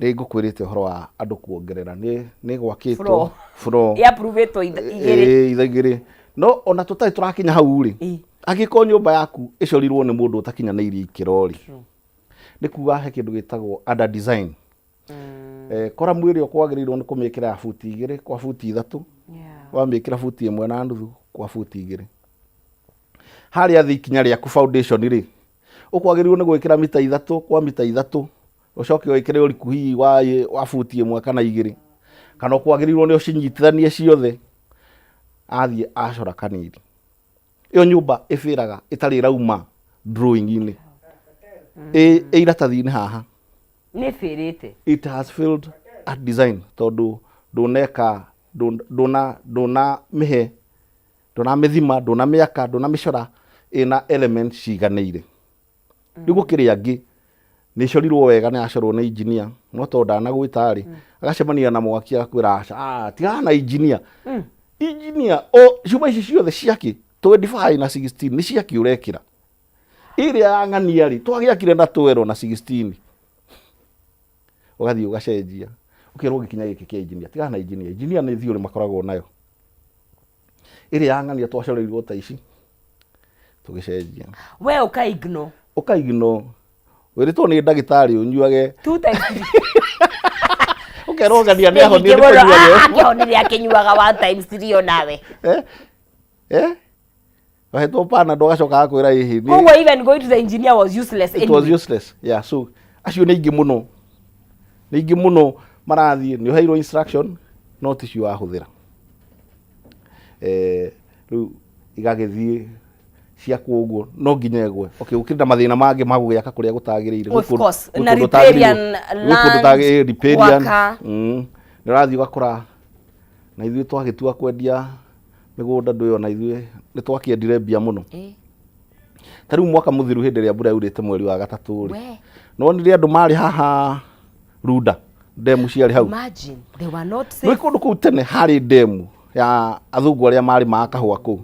Nĩ ngũkwĩrĩte ũhoro wa andũ kuongerera nĩ gwakĩtwo Floor. Floor. Ĩ-approve-ĩtwo igĩrĩ. Ĩĩ, itha igĩrĩ. No ona tũtarĩ tũrakinya hau rĩ, angĩkorwo nyũmba yaku ĩcorirwo nĩ mũndũ ũtakinyanĩirie ikĩro rĩ, nĩ kuga he kĩndũ gĩtagwo under design. Kora mwĩrĩ ũkwagĩrĩirwo nĩ kũmĩkĩra ya buti 2 kwa buti 3, wamĩkĩra buti 1.5 kwa buti 2. Harĩa thĩ ikinya rĩaku foundation rĩ, ũkwagĩrĩirwo nĩ gwĩkĩra mita 3 kwa mita 3, ũcoke wĩkĩre ũriku hihi wa buti 1 kana 2, kana ũkwagĩrĩirwo nĩ ũcinyitithanie ciothe. Athiĩ acora kanini, ĩyo nyũmba ĩbĩraga ĩtarĩ ĩrauma drawing-inĩ, ĩ iratathi-inĩ haha. Nĩ bĩrĩte. It has failed at design tondũ ndũneka ndũna ndũna mĩhe ndũnamĩthima, ndũnamĩaka, ndũnamĩcora ĩna elements ciganĩire. Rĩu gũkĩrĩ angĩ nĩ ĩcorirwo wega, nĩ yacorwo nĩ engineer, no tondũ ndanagwĩta rĩ, agacemania na mwaki agakwĩra aca, ah, tigana na engineer. Engineer o cuma ici ciothe ciake 25 na 16 nĩ ciake ũrekĩra. Ĩrĩa ya ng'ania rĩ, twagĩakire na 12 na 16. Ũgathiĩ ũgacenjia. Ũkerwo gĩkinya gĩkĩ kĩa engineer, tigana na engineer. Engineer nĩ theory makoragwo nayo. Ĩrĩa ya ng'ania twacoreirwo ta ici tũgĩcenjia. We ũka ignore. Ũka ignore. Wĩrĩtwo nĩ ndagĩtarĩ ũnyuage 2 times 3. Ũkerwo ng'ania nĩ ahonire nĩ kũnyuage. Akĩhonire akĩnyuaga 1 times 3 onawe. Eh? Eh? Wahetwo Panadol ũgacoka agakwĩra ĩhĩ. Koguo even going to the engineer was useless anyway. It was useless. Yeah, so acio nĩ aingĩ mũno. Nĩ aingĩ mũno marathiĩ nĩ ũheirwo instruction no ticio wahũthĩra. Rĩu igagĩthiĩ ciakwo ũguo no nginya ĩgwe. Okay, gũkĩrĩ na mathĩna mangĩ ma gũgĩaka kũrĩa gũtagĩrĩire. Of course, na riparian land, riparian. Nĩ ũrathiĩ ũgakora na ithuĩ twagĩtua kwendia mĩgũnda ndũĩ ona ithuĩ nĩ twakĩendire mbia mũno. Ta rĩu mwaka mũthiru hĩndĩ ĩrĩa mbura yaurĩte mweri wa gatatũ rĩ, nĩwonire andũ marĩ haha Runda, ndemu ciarĩ hau. Imagine, they were not Nĩ safe. kũndũ kũu tene harĩ ndemu ya athũngũ arĩa marĩ maa kahũa kũu.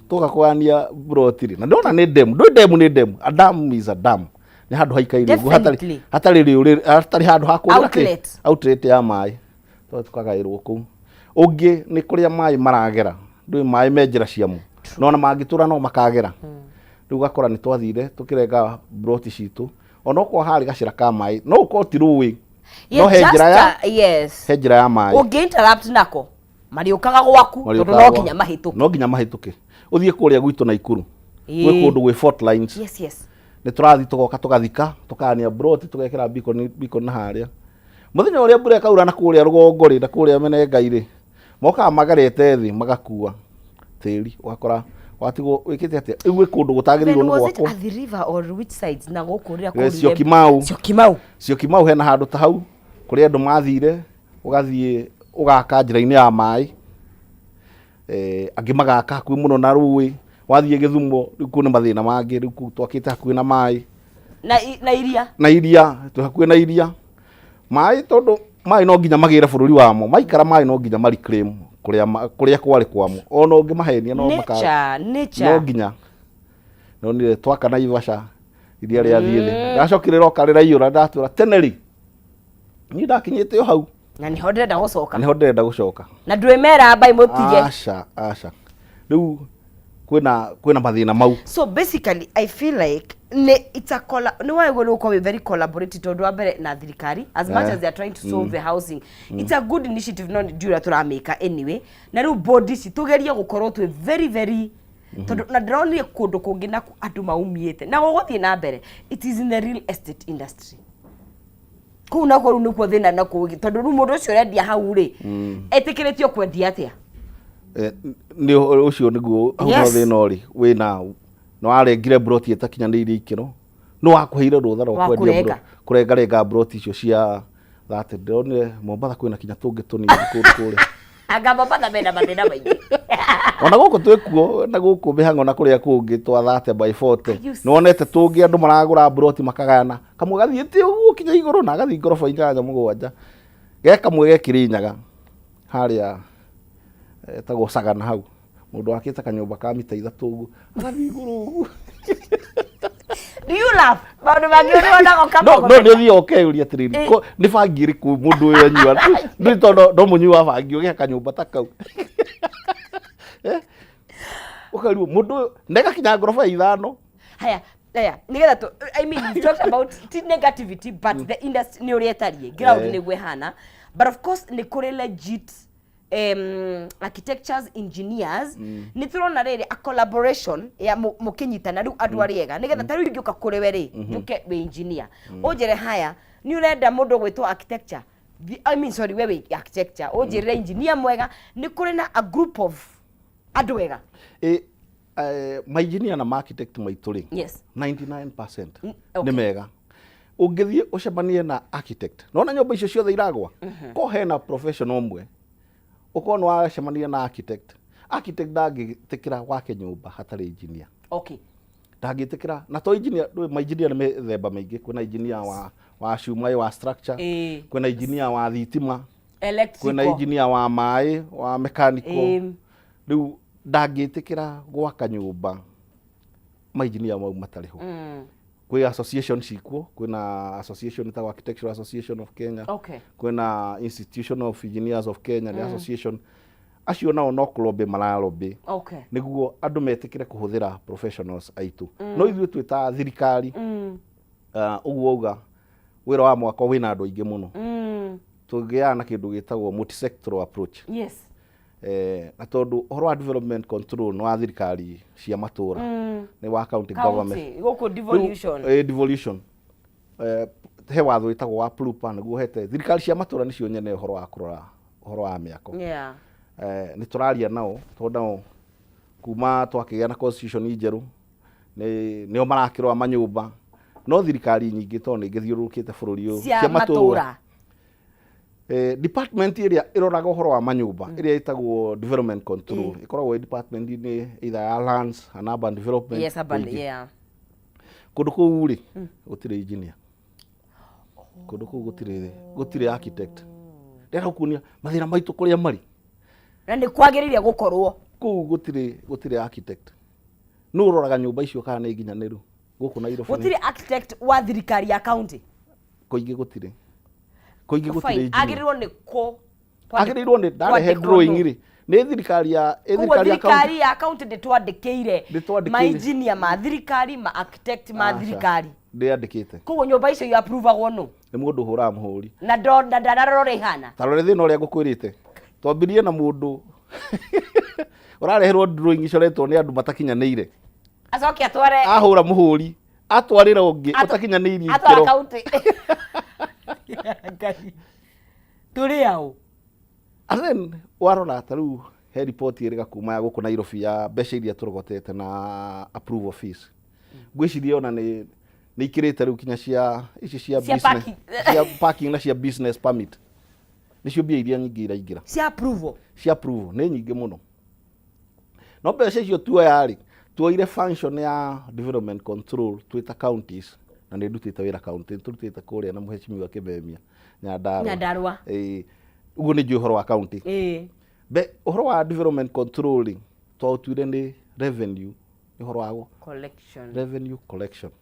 Twoka kũgania mburoti rĩ, na ndĩrona nĩ ndemu, ndũĩ ndemu nĩ ndemu, a dam is a dam. Nĩ handũ haikaire ũguo hatarĩ rĩũrĩrĩ, hatarĩ handũ ha kũrĩra kĩ? Outlet. Outlet ya maĩ. Tũgathiĩ tũkagaĩrwo kũu. Ũngĩ nĩ kũrĩa maĩ maragera, ndũĩ maĩ me njĩra ciamo. No ona mangĩtũra no makagera. Rĩu ũgakora nĩ twathire tũkĩrenga mburoti citũ, onokorwo harĩ gacĩra ka maĩ, no ũkorwo ti rũĩ, no he njĩra ya he njĩra ya maĩ. Ũngĩ interrupt nako marĩũkaga gwaku tondũ no nginya mahĩtũke. No nginya mahĩtũke. Ũthiĩ kũrĩa gwitũ Naikuru, gwĩ kũndũ gwĩ fault lines. Yes. Nĩ tũrathiĩ tũgoka tũgathika, tũkania mburoti, tũgekĩra beacon, beacon na harĩa. Mũthenya ũrĩa mbura ĩkaura na kũrĩa rũgongo rĩ, na kũrĩa Menengai rĩ, mokaga magerete thĩ magakua tĩri, ũgakora watigwo wĩkĩte atĩa. Rĩu gwĩ kũndũ gũtagĩrĩirwo nĩ gwakwo. Athi River or which sides na gũkũ rĩrĩa kũrire? Syokimau. Syokimau. Syokimau hena handũ ta hau kũrĩa andũ mathire, ũgathiĩ ũgaka njĩra-inĩ ya maĩ. Angĩ magaka hakuhĩ mũno na rũĩ. Wathiĩ Gĩthumo rĩu kũu nĩ mathĩna mangĩ, rĩu kũu twakĩte hakuhĩ na maĩ. Na iria. Na iria, twĩ hakuhĩ na iria. Maĩ tondũ maĩ no nginya magĩre bũrũri wamo, maikara maĩ no nginya ma reclaim kũrĩa kũrĩa kwarĩ kwamo. Ona ũngĩmahenia no maka Nature, nature. No nginya. Nonire twaka Naivasha iria rĩathiĩ thĩ. Ndacokire rĩroka rĩraiyũra, ndatũra tene rĩ. Niĩ ndakinyĩte o hau. Na nĩho ndĩrenda gũcoka. Na nĩho ndĩrenda gũcoka. Na ndwĩmera mbai mũtige. Aca, aca. Rĩu kwĩna mathĩna mau. So basically I feel like nĩ it's a nĩ wagĩrĩirwo nĩ gũkorwo wĩ very collaborative tondũ wa mbere na thirikari as much as they are trying to solve the housing. It's a good initiative no ndiũĩ ũrĩa tũramĩka anyway. Na rĩu board ici tũgerie gũkorwo twĩ very very tondũ na ndĩronire kũndũ kũngĩ nakuo andũ maumĩte na gũgũthiĩ na mbere. It is in the real estate industry. Kũu nakuo rĩu nĩkuo thĩna na kũu tondũ rĩu mũndũ ũcio ũrendia hau rĩ, etĩkĩrĩtio kwendia atĩa? Nĩ ũcio nĩguo hau no thĩna ũrĩ wĩna nĩ warengire mburoti ĩtakinyanĩirie ikĩro, nũ wakũheire rũtha rwa Wa kwendia kũrenga. kũrengarenga mburoti icio cia 30? Ndĩronire Mombatha kwĩna kinya tũngĩ tũnini kũndũ kũrĩa. Anga Mombatha mena mathĩna maingĩ. Ona gũkũ twĩkuo na gũkũ mĩhang'o na kũrĩa kũngĩ twa 30 by 40. Are you Nĩ wonete tũngĩ andũ maragũra mburoti makagayana, kamwe gathiĩte ũguo kinya igũrũ na agathiĩ ngoroba 8 7. Ge kamwe ge Kĩrĩnyaga harĩa etagwo Sagana hau. Mũndũ wakĩte kanyũmba ka mita 3 ũguo agathiĩ igũrũ ũguo. Do you laugh? Maũndũ mangĩ ũrĩonaga No ũkamaga. no nĩ ũthiaga ũkeyũria atĩrĩrĩ, nĩ bangi ĩrĩkũ mũndũ ũyũ anyua? Ndũĩ tondũ no mũnyui wa bangi ũgĩaka nyũmba ta kau. Eh? Ũkarirwo mũndũ ũyũ na ĩgakinya ngoroba ya ithano. Haya, haya, nigetha tu, I mean, we've talked about ti negativity, but the industry nĩ ũrĩa ĩtariĩ, ground nĩguo ĩhana. But of course nĩ kũrĩ legit architectures, engineers. Nĩ tũrona rĩrĩ a collaboration ya mũkĩnyitana rĩu andũ arĩa ega, nĩgetha ta rĩu ingĩũka kũrĩ we rĩ, njũke wĩ engineer, ũnjĩre haya, nĩ ũrenda mũndũ ũgwĩtwo architecture. I mean, sorry, we wĩ architecture, ũnjĩrĩre engineer mwega. Nĩ kũrĩ na a group of andũ ega. Ĩ, mainjinia na ma-architect maitũ rĩ, 99% nĩ mega. Ũngĩthiĩ ũcemanie na architect, nona nyũmba icio ciothe iragwa ko hena professional ũmwe, ũkorwo nĩ wacemania na architect, architect ndangĩtĩkĩra wake nyũmba hatarĩ engineer. Ndangĩtĩkĩra na to engineer. Ndũĩ mainjinia nĩ mĩthemba mĩingĩ. Kwĩna engineer wa cuma, wa structure, kwĩna engineer wa thitima, kwĩna electrical, engineer wa maĩ, wa mechanical. Rĩu ndangĩtĩkĩra gwaka nyũmba mainjinia mau matarĩ ho. Kwĩ association cikuo, kwĩna association ĩtagwo Architectural Association of Kenya, kwĩna Institution of Engineers of Kenya, nĩ association. Acio nao no kũlobby maralobby nĩguo andũ metĩkĩre kũhũthĩra professionals aitũ. No ithuĩ twĩ ta thirikari, ũguo auga wĩra wa mwako wĩna andũ aingĩ mũno, tũgĩaga na kĩndũ gĩtagwo multisectoral approach. Na tondũ ũhoro wa development control nĩ wa thirikari cia matũra, nĩ wa county government. County gũkũ devolution. Rĩu, devolution, he watho wĩtagwo wa PLUPA, nĩguo ũhete thirikari cia matũra nĩcio nyene ũhoro wa kũrora ũhoro wa mĩako. Nĩ tũraria nao, tondũ nao kuma twakĩgĩa na constitution njerũ nĩ nĩo marakĩrora manyũmba, no thirikari nyingĩ, tondũ nĩ ngĩthiũrũrũkĩte bũrũri ũyũ, cia matũra, department ĩrĩa ĩroraga ũhoro wa manyũmba, ĩrĩa ĩtagwo development control, ĩkoragwo ĩ department-inĩ either ya Lands and Urban Development. Urban, kũingĩ. Kũndũ kũu rĩ, gũtirĩ engineer. Kũndũ kũu gũtirĩ architect. Ndĩrenda gũkuonia mathĩna maitũ kũrĩa marĩ. Na nĩ kwagĩrĩire gũkorwo. Kũu gũtirĩ architect. Nũ ũroraga nyũmba icio kana nĩ nginyanĩru gũkũ Nairobi? Gũtirĩ architect wa thirikari ya county? Kũingĩ gũtirĩ, kũingĩ gũtirĩ Fine. engineer. Agĩrĩirwo nĩ kũ Agĩrĩirwo nĩ ndarehe kwandĩkwo drawing nũ? rĩ, nĩ thirikari ya ĩ Koguo thirikari ya county. Thirikari ya county ndĩtwandĩkĩire Ndĩtwandĩkĩire. mainjinia ma thirikari, ma architect ma Aca, thirikari? Ndĩandĩkĩte. Koguo nyũmba icio iaprovagwo nũ? Nĩ mũndũ ũhũraga mũhũri. Na na ndanarora ũrĩa ihana. Ta rore thĩna ũrĩa ngũkwĩrĩte. Twambirie na mũndũ ũrareherwo drawing icoretwo nĩ andũ matakinyanĩire. Acoke atware. Ahũra mũhũri, atwarĩra ũngĩ ũtakinyanĩirie atwara ikĩro. County. Ngai, tũrĩ aũ? And then warora ta rĩu he riboti ĩrĩga kuma ya gũkũ Nairobi ya mbeca iria tũrogotete na approval fees, ngwĩciria ona nĩ ikĩrĩte rĩu kinya cia ici cia Cia business- parking. Cia parking na cia business permit, nĩcio mbia iria nyingĩ iraingĩra. Cia approval. Cia approval nĩ nyingĩ mũno, no mbeca icio tuoya rĩ, tuoire function ya development control twĩ ta counties, na nĩ ndutĩte wĩra county, tũrutĩte kũrĩa na mũhecimiwa Kĩmemia Nyandarua. Nyandarua. Ĩĩ, ũguo nĩ njũĩ ũhoro wa county. Be ũhoro wa development control rĩ, twaũtuire nĩ revenue, nĩ ũhoro wa collection. Revenue collection.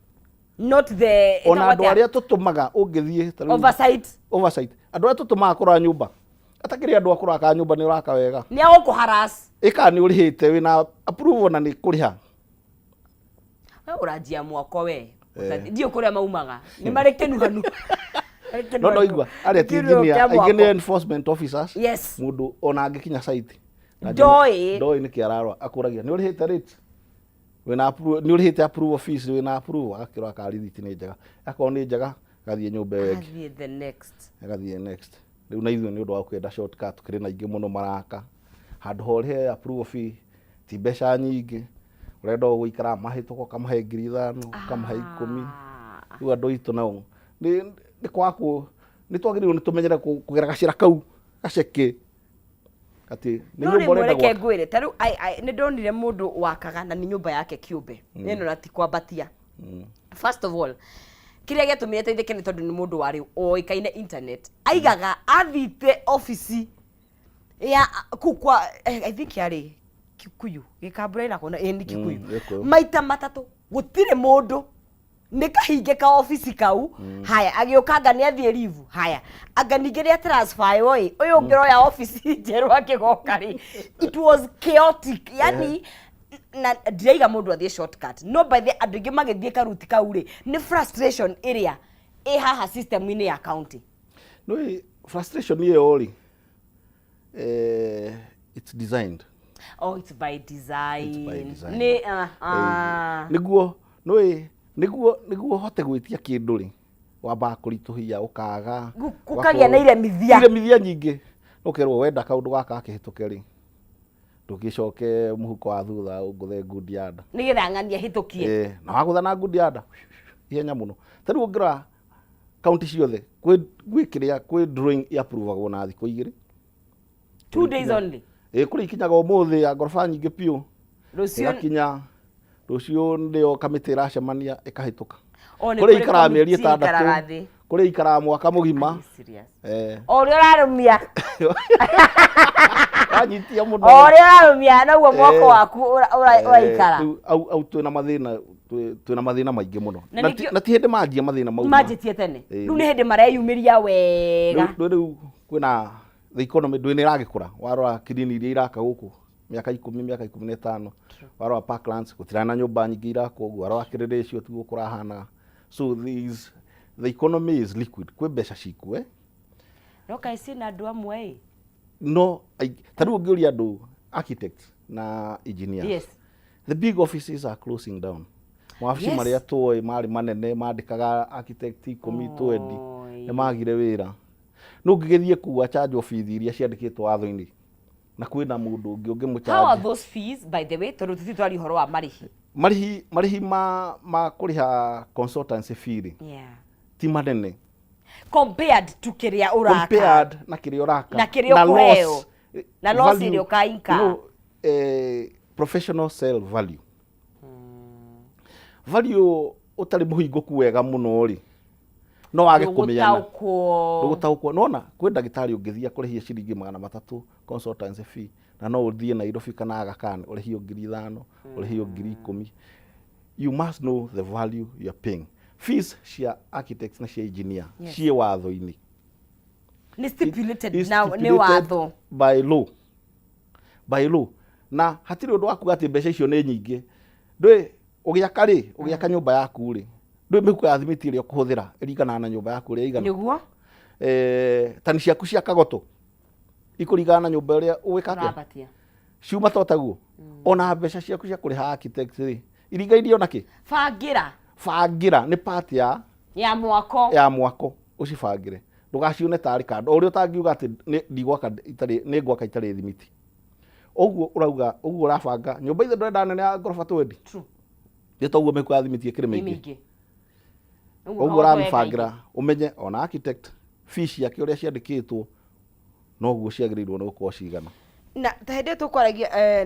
Not the Ona andũ arĩa tũtũmaga ũngĩthiĩ ta rĩu- oversight. Oversight. Andũ arĩa tũtũmaga kũrora nyũmba, atakĩrĩ andũ a kũrora kana nyũmba nĩ ũraka wega, nĩ agũkũ harass. Ĩka nĩ ũrĩhĩte, wĩna approval na nĩ kũrĩha. We ũranjia mwako we. Ndiũ kũrĩa maumaga, nĩ marĩ kĩnuhanu. No ndoigua arĩa ti engineer aingĩ nĩ enforcement officers. Mũndũ ona angĩkinya site na Ndoĩ. Ndoĩ nĩkĩ ararora, akũragia nĩ ũrĩhĩte rate, wĩna nĩ ũrĩhĩte approval fees, wĩna approval, agakĩrora kana rithiti nĩ njega. Akorwo nĩ njega, agathiĩ nyũmba ĩyo ĩngĩ. Athiĩ the next. Agathiĩ next. Rĩu na ithuĩ nĩ ũndũ wa kwenda shortcut, tũkĩrĩ na aingĩ mũno maraka handũ ha ũrĩhe approval fee, ti mbeca nyingĩ, ũrenda o gũikara mahĩtũka, ũkamahe 5,000, ũkamahe 10. Rĩu andũ aitũ nao nĩ kwaga nĩ twagĩrĩirwo nĩ tũmenyere kũgera gacĩra kau gaceke atĩ nĩ No nyũmba rĩmwe ũrenda reke gwaka. ngwĩre, ta rĩu nĩ ndonire mũndũ wakaga na nĩ nyũmba yake kĩũmbe ĩno, na ti kwambatia. First of all, kĩrĩa gĩatũmire teithĩke nĩ tondũ nĩ mũndũ warĩ oĩkaine internet, aigaga athite obici ya kuu kwa I think yarĩ Kikuyu, Gĩkambura ĩna kona, ĩ nĩ Kikuyu. Gĩkũyũ. Maita matatũ gũtirĩ mũndũ. Nĩ kahinge ka obici kau. Haya, agĩũka anga nĩ athiĩ leave. Haya, anga ningĩ nĩ atransfer ĩ ũyũ ũngĩ ũroya obici njerũ akĩgoka rĩ, it was chaotic yani. Na ndiraiga mũndũ athiĩ shortcut, no by the andũ aingĩ magĩthiĩ karuti kau rĩ, nĩ frustration ĩrĩa ĩ haha system-inĩ ya county. Nĩ frustration ĩyo rĩ, it's designed. Oh, it's by design. It's by design. Nĩ ah. Nĩguo nĩũĩ nĩguo ũhote gwĩtia kĩndũ rĩ, wambaga kũritũhia ũkaga. Gũkagĩa na iremithia. Iremithia nyingĩ, ũkerwo wenda kaũndũ gaka gakĩhĩtũke rĩ, ndũgĩcoke mũhuko wa thutha ũngũthe ngundi ya nda. Nĩgetha ng'ania hĩtũkie. Na wagũtha na ngundi ya nda ihenya mũno. Ta rĩu ũngĩrora kaunti ciothe kwĩ kĩrĩa kwĩ drawing iapprovagwo na thikũ 2. 2 days only. Ĩ, kũrĩa ikinyaga ũmũthĩ ya ngoroba nyingĩ biũ. Rũciũ. Ĩgakinya rũciũ nĩyo kamĩtĩ ĩracemania ĩkahĩtũka. O, nĩ Kũrĩa kũrĩ ikaraga mĩeri committee ikaraga 6, thĩ. kũrĩa ikaraga mwaka mũgima. Are you serious? Eh. O ũrĩa ũrarũmia. Wanyitia mũno. O ũrĩa ũrarũmia noguo mwako waku ũraikara. Rĩu au twĩna mathĩna, twĩna mathĩna maingĩ mũno. Na Na ti hĩndĩ manjia mathĩna mau. Manjĩtie tene. Rĩu nĩ hĩndĩ mareyumĩria wega. Rĩu kwĩna the economy ndwĩ nĩ ĩragĩkũra. Warora kirini iria iraka gũkũ mĩaka 10, mĩaka 15, warora Parklands gũtirarĩ na nyũmba nyingĩ irakwo ũguo, warora Kĩrĩrĩcio tiguo kũrahana. So the economy is liquid, kwĩ mbeca cikuo. No kaĩ ciĩna andũ amwe ĩ. No ta rĩu ũngĩũria andũ architects na engineers, the big offices are closing down. Mawabici marĩa tũĩ marĩ manene mandĩkaga architect 10, 20, nĩ magire wĩra. No ũngĩgĩthiĩ kũu achanjwo bithi iria ciandĩkĩtwo watho-inĩ, na kwĩna mũndũ ũngĩ ũngĩmũcharge. How are those fees, by the way, tondũ tũtirĩ twaria ũhoro wa marĩhi? Marĩhi ma kũrĩha consultancy fee rĩ, ti manene compared to kĩrĩa ũraka. Compared na kĩrĩa ũraka. Na kĩrĩa Na ũkũheo. loss, Na loss value, ĩrĩa ũkainka. Professional sell value. Value ũtarĩ mũhingũku wega mũno rĩ, no wage kũmĩana. Ndũgũtaũkwo. Ndũgũtaũkwo. Nĩwona kwĩ ndagĩtarĩ ũngĩthiĩ akũrĩhie ciringi 300 consultancy fee, na no ũthiĩ Nairobi kana Aga Khan ũrĩhio 5,000, ũrĩhio 10,000. You must know the value you are paying. Fees cia architects na cia engineer ciĩ watho-inĩ. Nĩ stipulated. Is Na nĩ stipulated watho. By law. By law. Na hatirĩ ũndũ wa kuga atĩ mbeca icio nĩ nyingĩ. Ndũĩ ũgĩaka rĩ, ũgĩaka nyũmba yaku rĩ, ndũĩ mĩhuko ya thimiti ĩrĩa ũkũhũthĩra ĩringanaga na nyũmba yaku ũrĩa ĩigana. Tani ciaku cia kagoto ikũringana na nyũmba ĩrĩa ũgwĩka atĩa? Ũrambatia. Ciuma to taguo. Ona mbeca ciaku cia kũrĩha architect rĩ, iringainie ona kĩ? Bangĩra. Bangĩra nĩ part ya ya mwako. Ya mwako, ũcibangĩre. Ndũgacione tarĩ kando. O ũrĩa ũtangiuga atĩ nĩ ndigwaka itarĩ, nĩ ngwaka itarĩ thimiti. Ũguo ũrauga, ũguo ũrabanga nyũmba ithe ndũrenda nene ya ngoroba 20. True. Nĩ toguo mĩhuko ya thimiti ĩkĩrĩ Nĩ mĩingĩ. mĩingĩ. Ũguo ũramĩbangĩra ũmenye ona architect fee ciake ũrĩa ciandĩkĩtwo noguo ciagĩrĩirwo nĩ gũkorwo cigana. Na ta hĩndĩ ĩyo tũkwaragia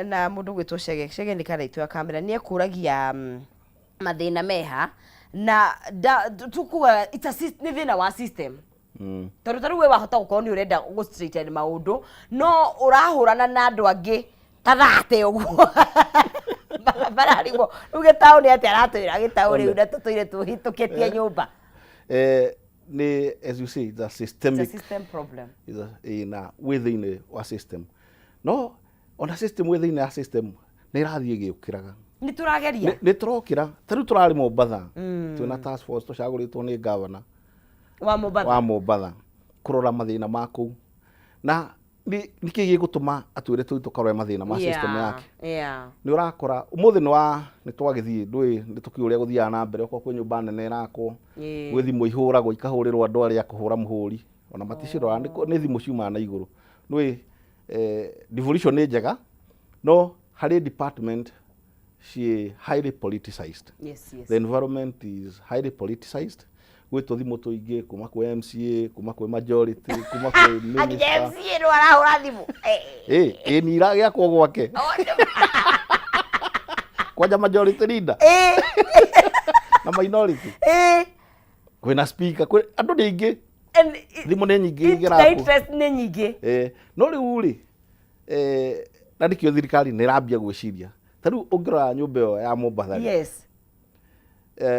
na mũndũ gwĩtwo Chege, Chege nĩ karaitũ ya kamera, nĩ ekũragia mathĩna meha na tukuga it's a nĩ thĩna wa system. Tondũ ta rĩu we wahota gũkorwo nĩ ũrenda gũ straighten maũndũ, no ũrahũrana na andũ angĩ ta 30 ũguo mararigwo rĩu gĩtaũ nĩ atĩa aratwĩra gĩtaũ rĩu na tũtũire tũhĩtũkĩtie nyũmba. Nĩ as you say, it's a systemic, It's a system problem. It's a, na wĩ thĩinĩ wa system, no ona system wĩ thĩinĩ wa system nĩ ĩrathiĩ ĩgĩũkĩraga. Nĩ tũrageria. Nĩ tũrokĩra. Ta rĩu tũrarĩ Mombatha, twĩna task force tũcagũrĩtwo nĩ governor wa Mombatha. Wa Mombatha, kũrora mathĩna ma kũu, na nĩkĩ gĩgũtũma atwĩre tũthiĩ tũkarore mathĩna ma system yake? Nĩ ũrakora ũmũthĩ nĩ twagĩthiĩ, ndũĩ nĩ tũkĩũĩ ũrĩa gũthiaga na mbere. Okorwo kwĩ nyũmba nene ĩrakwo, gwĩ thimũ ihũragwo, ikahũrĩrwo andũ arĩa kũhũra mũhũri, ona maticirora, nĩ thimũ ciumaga na igũrũ. Ndũĩ devolution nĩ njega, no harĩ department ciĩ highly politicized. Yes. The environment is highly politicized. Gwĩ tũthimũ tũingĩ kuma kwĩ MCA, kuma kwĩ majority, kuma kwĩ Anginya minister. MCA no arahũra thimũ. Ĩ nĩ iragĩakwo gwake kwanja majority leader na minority, kwĩna speaker, kwĩ andũ nĩ aingĩ. And Thimũ nĩ nyingĩ na igĩrakwo. Interest nĩ nyingĩ. No rĩu rĩ, na nĩkĩo thirikari nĩ ĩrambia gwĩciria. Ta rĩu ũngĩrora nyũmba ĩyo ya Mombatha rĩ,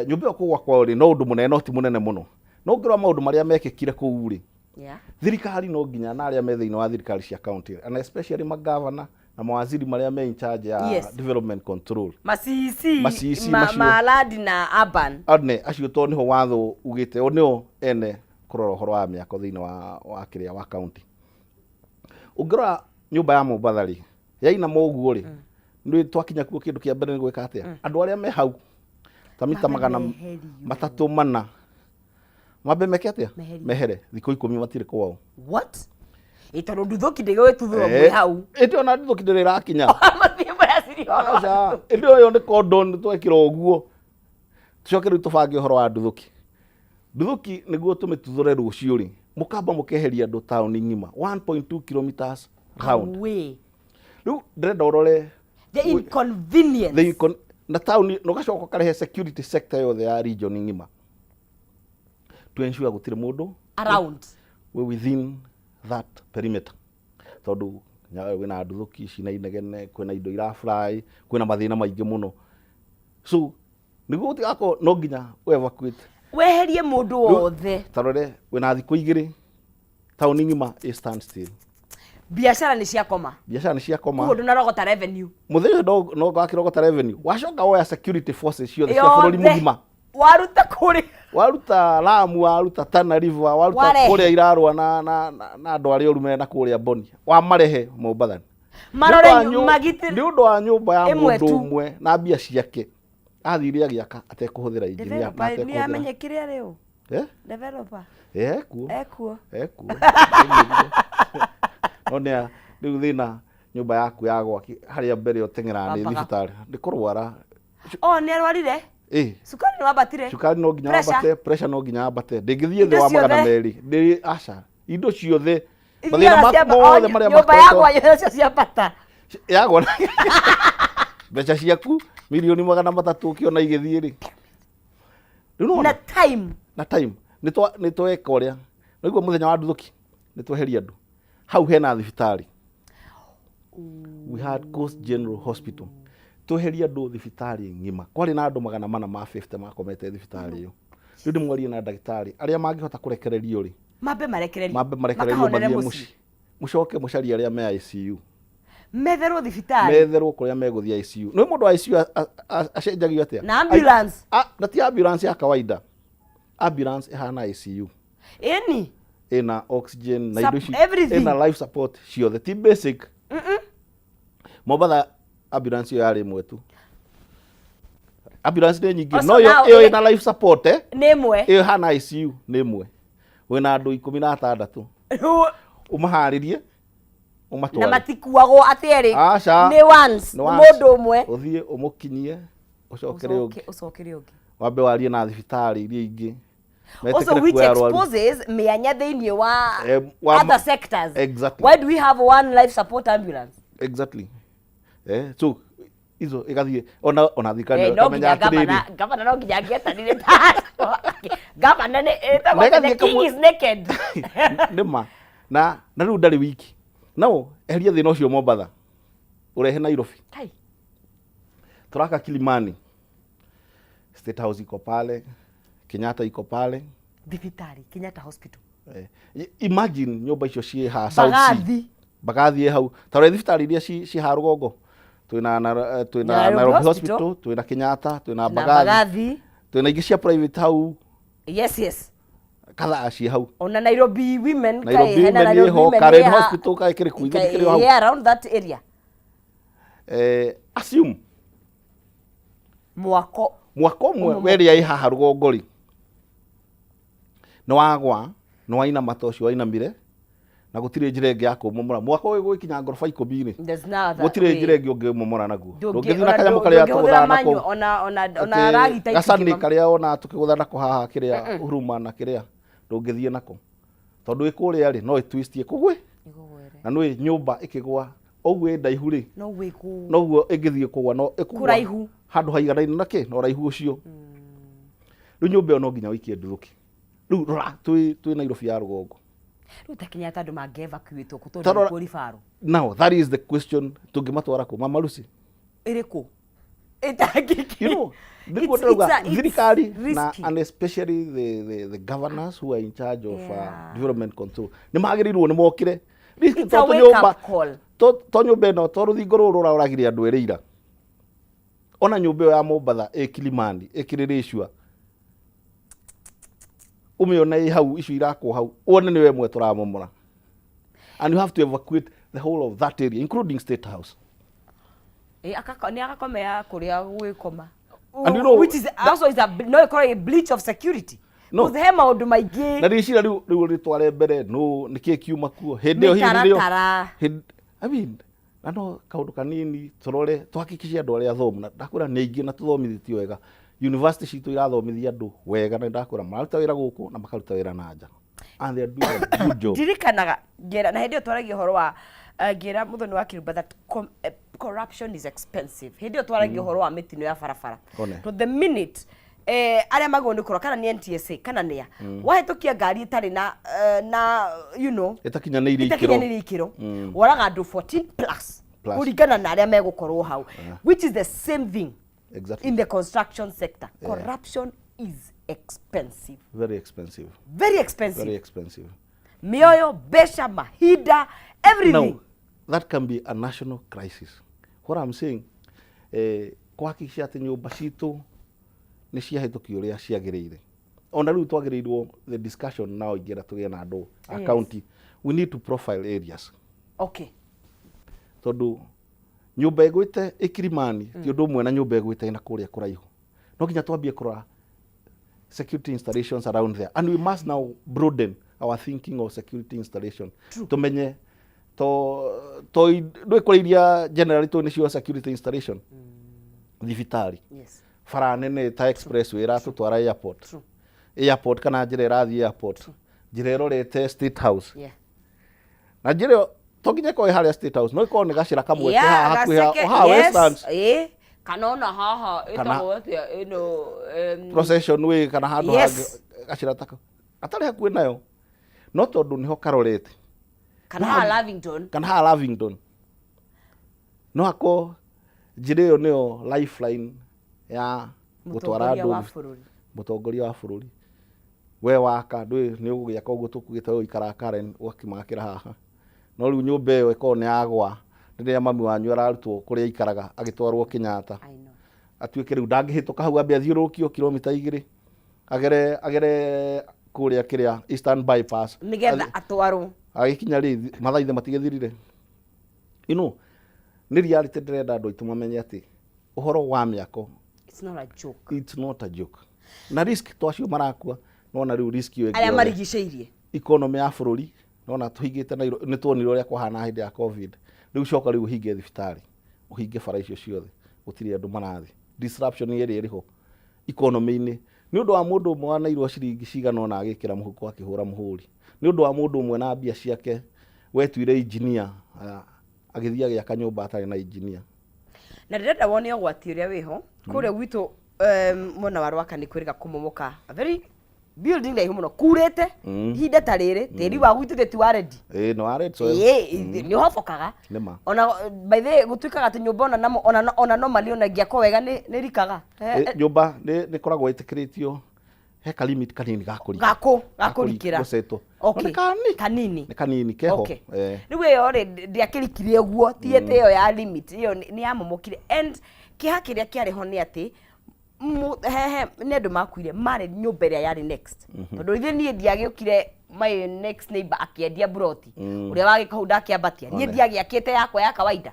Nyũmba ĩyo kũgwa kwao rĩ, no ũndũ mũnene, no ti mũnene mũno. No ũngĩrora maũndũ marĩa mekĩkire kũu rĩ, thirikari no nginya na arĩa me thĩinĩ wa thirikari cia county, and especially magavana na mawaziri marĩa me in charge ya development control. Ma-CEC, Ma-CEC macio. Ma land na urban. Ane acio, tondũ nĩho watho ugĩte o nĩo ene kũrora ũhoro wa mĩako thĩinĩ wa kĩrĩa wa county. Ũngĩrora nyũmba ya Mombatha rĩ, yainama ũguo rĩ, nĩ twakinya kuo, kĩndũ kĩa mbere nĩ gwĩka atĩa? Andũ arĩa me hau ta mita Mambe magana meherio. matatũ mana mambe meke atĩa? Meherio. Mehere thikũ 10, matirĩ kwao. What? Ĩ tondũ nduthũki ndĩgĩgĩtuthũrwo mwĩ hau. Ĩndĩ ona nduthũki ndĩrĩ ĩrakinya. Mathiĩ mũraciria ũhoro wa Aca, nduthũki. ĩndĩ ũyũ nĩ cordon twekĩra ũguo, tũcoke rĩu tũbange ũhoro wa nduthũki. Nduthũki nĩguo tũmĩtuthũre rũciũ rĩ, mũkamba mũkeheria andũ taũni ng'ima 1.2 kilometers round. Away. Rĩu ndĩrenda ũrore The inconvenience. Na taũni, na ũgacoka ũkarehe security sector yothe ya region ng'ima to ensure gũtirĩ mũndũ around wĩ within that perimeter, tondũ kwĩna nduthũki cina inegene, kwĩna indo irafly, kwĩna mathĩna maingĩ mũno. So nĩguo gũtigakorwo, no nginya ũ evacuate. Weherie mũndũ wothe. Tarore, wĩna thikũ 2 taũni ng'ima ĩ stand still. Biacara nĩ ciakoma. Biacara nĩ ciakoma. Koguo ndũnarogota revenue. Mũthenya ũcio no wakĩrogota revenue, wacoka woya security forces ciothe cia bũrũri Yothe. mũgima. Waruta kũrĩ Waruta Lamu, waruta Tana River, waruta Warehe. kũrĩa irarũa na andũ arĩa oru mena kũrĩa Boni, wamarehe Mombatha marore nĩ ũndũ wa nyũmba ya ĩmwe mũndũ tu. ũmwe na mbia ciake athire agĩaka atekũhũthĩra engineer na Developer nĩ atekũhũthĩra amenyekire rĩu. Eh? Developer Eh, ekuo. Ekuo. Ekuo. No nĩ rĩu thĩna, nyũmba yaku yagwa, harĩa mbere ũteng'eraga nĩ Wambaga. thibitarĩ, nĩ kũrwara. Oh, nĩ arwarire. Ĩ. Cukari nĩ wambatire. Cukari no nginya Pressure. wambate, pressure no nginya yambate, ndĩngĩthiĩ thĩ Indo wa magana ciothe. merĩ ndĩ aca, indo ciothe, mathĩna Ithiaga maku mothe o, marĩa nyũmba makoretwo yakwa nacio ciambata. Yagwa, mbeca ciaku mirioni 300 ũkĩona igĩthiĩ rĩ, rĩu nĩwona? Na time. Na time nĩ tweka ũrĩa nĩguo mũthenya wa nduthũki nĩ tweheria andũ hau hena thibitarĩ. We had Coast General Hospital. Tweheria andũ thibitarĩ ng'ima, kwarĩ na andũ 450 makomete thibitarĩ ĩyo. Rĩu ndĩmwarie na ndagĩtarĩ arĩa mangĩhota kũrekererio rĩ, mambe marekererio. Mambe marekererio. Makahonere mathiĩ mũciĩ. Mũciĩ, mũcoke mũcarie arĩa me ICU. Metherwo thibitarĩ. Metherwo kũrĩa megũthiĩ ICU. Nĩ mũndũ wa ICU acenjagio atĩa? Na ambulance. Na ti ambulance ya kawaida, ambulance ĩhana ICU. Ĩni. Ĩna oxygen na indo ici. Everything. Ĩna life support ciothe, ti basic. Mombatha ambulance ĩyo yarĩ ĩmwe tu. Ambulance nĩ nyingĩ, Also no ĩyo now ĩyo ĩna life support, nĩ ĩmwe. Ĩyo ĩhana ICU nĩ ĩmwe. Wĩna andũ 16, Rĩu, ũmaharĩrie, na ũmatware. Matikuagwo atĩ erĩ. Aca. Nĩ once. Nĩ once. Mũndũ ũmwe. Ũthiĩ ũmũkinyie, ũcokere ũngĩ. Ũcokere ũngĩ. Wambe warie na thibitarĩ iria ingĩ Also metĩkĩre which kuoya arwaru. exposes mĩanya thĩinĩ wa other sectors. Exactly. Why do we have one life support ambulance? Exactly. So izo igathiĩ ona thirikari Eh, no ĩkamenya nginya atĩrĩrĩ, gavana, gavana no nginya angĩetanire gavana nĩ ĩtagwo Na atĩ ĩgathiĩ the king is naked. Nĩ ma na rĩu ndarĩ wiki. No eheria thĩna ũcio Mombatha, ũrehe Nairobi. Kai. Tũraka Kilimani, State House iko pale, Kenyatta iko pale. Thibitarĩ Kenyatta Hospital. Imagine nyũmba icio ciĩ ha South C. Mbagathi. Mbagathi ĩ hau. Ta rora thibitarĩ iria ciĩ haha rũgongo, twĩna twĩna Nairobi Nairobi Hospital. Hospital, twĩna Kenyatta, twĩna na Mbagathi, Mbagathi. Twĩna ingĩ cia private hau. Yes. Kadhaa ciĩ hau. Ona Nairobi Women. Nairobi Kai, hena Women Nairobi ĩho, Women Karen Hospital kaĩ kĩrĩ kuo, ithuĩ kĩrĩ o hau. Yeah, around that area. Assume mwako mwako ũmwe Ũmwe. werĩa ĩ haha rũgongo rĩ, nĩ wagwa, nĩ wainama ta ũcio wainamire, na gũtirĩ njĩra ĩngĩ ya kũmomora mwako ũyũ gwĩkinya ngoroba 10 rĩ. There's no other Gũtirĩ way. njĩra ĩngĩ ũngĩmomora naguo. Ndũngĩthiĩ na ona kanyamũ karĩa ndũngĩhũthĩra tũgũthaga nako. manual, ona Atĩ ragita gacani itingĩma- karĩa ona tũkĩgũtha nako haha kĩrĩa huruma na kĩrĩa, ndũngĩthiĩ nako tondũ ĩ kũrĩa rĩ, no ĩtwistie kũgwe. Ĩgũgwere. Na nĩ nyũmba ĩkĩgwa ũguo ĩ ndaihu rĩ, no wĩkũ noguo ĩngĩthiĩ kũgwa no ĩkũgwa Kũraihu. Handũ haiganaine na kĩ na ũraihu ũcio. Rĩu nyũmba ĩyo no nginya ũikie nduthũki. Rĩu rora, twĩ Nairobi ya rũgongo. Rĩu ta Kenyatta, andũ mangĩ-evacuate kũ? Tondũ Tarora- nĩkuo ribaro. Now that is the question. Tũngĩmatwara kũ, Mama Lucy? Ĩrĩkũ? Ĩtangĩki- Nĩguo It's- ndĩrauga it's thirikari na risky. and especially the governors who are in charge of development control nĩ magĩrĩirwo nĩ mokĩre. Risk It's to a wake tũnyũmba up call. to nyũmba ĩno, to rũthingo rũrũ rũraũragire andũ erĩ ira, ona nyũmba ĩyo ya Mombatha ĩ Kilimani ĩkĩrĩrĩcua, ũmĩone ĩ hau, icio irakwo hau, wone nĩwe ĩmwe tũramomora, and you have to evacuate the whole of that area, including State House. Nĩ agakomea kũrĩa gwĩkoma. And you know, Which is also is a no ĩkorwo ĩ breach of security. No. Because he maũndũ maingĩ. Na rĩciria rĩu rĩtware mbere no nĩkĩ kiuma kuo hĩndĩ ĩyo hihi nĩrĩo Mĩtaratara. I mean, na no kaũndũ kanini tũrore tũhakikice andũ arĩa athomu, na ndakwĩra nĩ aingĩ na tũthomithĩtio wega, university citũ irathomithia andũ wega, na ndakwĩra mararuta wĩra gũkũ na makaruta wĩra na nja, and they are doing a good job. Ndirikanaga ngĩra na hĩndĩ ĩyo twaragia ũhoro wa ngĩra Mũthoni wa Kĩrumba that corruption is expensive. Hĩndĩ ĩyo twaragia ũhoro wa mĩtino ya barabara. One. To the minute arĩa magwo nĩ kũrora kana nĩ NTSA kana nĩa wahĩtũkia ngari ĩtarĩ na na ĩtakinyanĩirie ikĩro. Ĩtakinyanĩirie ikĩro, woraga andũ 14 plus, Plus. kũringana na arĩa megũkorwo hau, which is the same thing in the construction sector. Corruption is expensive. Very expensive. Very expensive. Very expensive. Mĩoyo, mbeca, mahinda, everything. Now, that can be a national crisis. What I'm saying, kuhakikisha atĩ nyũmba citũ nĩ ciahĩtũkio ũrĩa ciagĩrĩire. Ona rĩu twagĩrĩirwo the discussion now ingĩenda tũgĩe na andũ a county. We need to profile areas. Tondũ nyũmba ĩgwĩte ĩ Kilimani ti ũndũ ũmwe na nyũmba ĩgwĩte ĩna kũrĩa kũraihu. No nginya twambie kũrora security installations around there, and we must now broaden our thinking of security installation. Tumenye to ndũĩ kũrĩ iria generally tũ nĩcio security installation, thibitarĩ, bara nene ta expressway ĩratũtwara airport, airport kana njĩra ĩrathiĩ airport, njĩra ĩrorete State House, na njĩra ĩyo to nginya ĩkorwo ĩ harĩa State House, no ĩkorwo nĩ gacĩra kamwe ke haha hakuhĩ haha Westlands. Kana ona haha ĩtagwo atĩa ĩno Procession way kana handũ hangĩ gacĩra ta kau gatarĩ hakuhĩ nayo, no tondũ nĩho karorete. Kana haha Lavington. Kana haha Lavington, no hako njĩra ĩyo nĩyo lifeline ya gũtwara Mũtongoria andũ wa bũrũri. Mũtongoria wa bũrũri, we waka ndũĩ nĩ ũgũgĩaka ũguo tũkugĩte, we ũikaraga Karen ũgakĩmakĩra haha, no rĩu nyũmba ĩyo ĩkorwo nĩ yagwa rĩrĩa mami wanyu ararutwo kũrĩa aikaraga agĩtwarwo Kenyatta, I know. atuĩke rĩu ndangĩhĩtũka hau, ambe athiũrũrũkio kilomita 2, agere kũrĩa kĩrĩa Eastern Bypass nĩgetha atwarwo. Agĩkinya rĩ, mathaithe matigĩthirire. Nĩ reality. Ndĩrenda andũ aitũ mamenye atĩ ũhoro wa mĩako, It's not a joke. It's not a joke, na risk to acio marakua, nona rĩu risk ĩyo ĩngĩ arĩa yothe. Marigicĩirie. Economy ya bũrũri, nona tũhingĩte Nairobi, nĩ tuonire ũrĩa kwahana hĩndĩ ya COVID. Rĩu coka rĩu ũhinge thibitarĩ, ũhinge bara icio ciothe, gũtirĩ andũ marathiĩ, disruption ĩrĩa ĩrĩ ho economy-inĩ nĩ ũndũ wa mũndũ ũmwe wanairwo ciringi cigana ũna agĩkĩra mũhuko akĩhũra mũhũri, nĩ ũndũ wa mũndũ ũmwe na mbia ciake wetuire engineer, agĩthiĩ agĩaka nyũmba atarĩ na engineer. Na ndĩrenda wone ũgwati ũrĩa wĩho kũrĩa gwitũ, mwena wa Rwaka nĩ kwĩrĩga kũmomoka a very building raihu mũno kurĩte ihinda ta rĩrĩ, tĩri wa gwitũ ti wa ready. Ĩĩ, nĩ wa red soil. Ĩĩ, nĩ ũhobokaga. Nĩ ma. Ona by the way, gũtuĩkaga atĩ nyũmba ona namo ona normally ona ĩngĩakwo wega nĩ rikaga. Nyũmba nĩ ĩkoragwo ĩtĩkĩrĩtio he ka limit kanini ga kũrika. Gakũrikĩra. Gũcetwo. Okay. Nĩ kani Kanini. Nĩ kanini keho. Rĩu ĩyo rĩ ndĩakĩrikire ũguo, ti atĩ ĩyo ya limit ĩyo nĩ yamomokire, and kĩeha kĩrĩa kĩarĩ ho nĩ atĩ hehe nĩ andũ makuire marĩ nyũmba ĩrĩa yarĩ next, tondũ ithuĩ niĩ ndiagĩũkire, my next neighbor akĩendia buroti, ũrĩa wagĩka hau ndakĩambatia niĩ. One. Ndiagĩakĩte yakwa ya kawaida,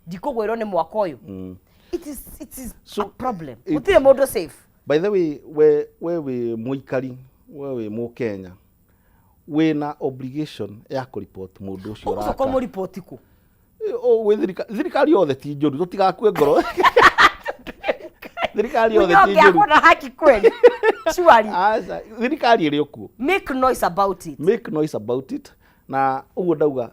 ndikũgwĩrwo nĩ mwaka ũyũ. It is So, a problem. Gũtirĩ mũndũ safe. By the way, we wĩ mũikari, we wĩ mũkenya, wĩna obligation ya kũripoti mũndũ ũcio ũgũcoka ũraka. ũmũripoti kũ? Wĩ thirikari yothe ti njũru, tũtigakue ngoro, thirikari yothe ti Mũnyonge njũru. akona haki kweli, surely? Aca, thirikari ĩrĩ o kuo. Make noise about it. Make noise about it. Na ũguo ndauga,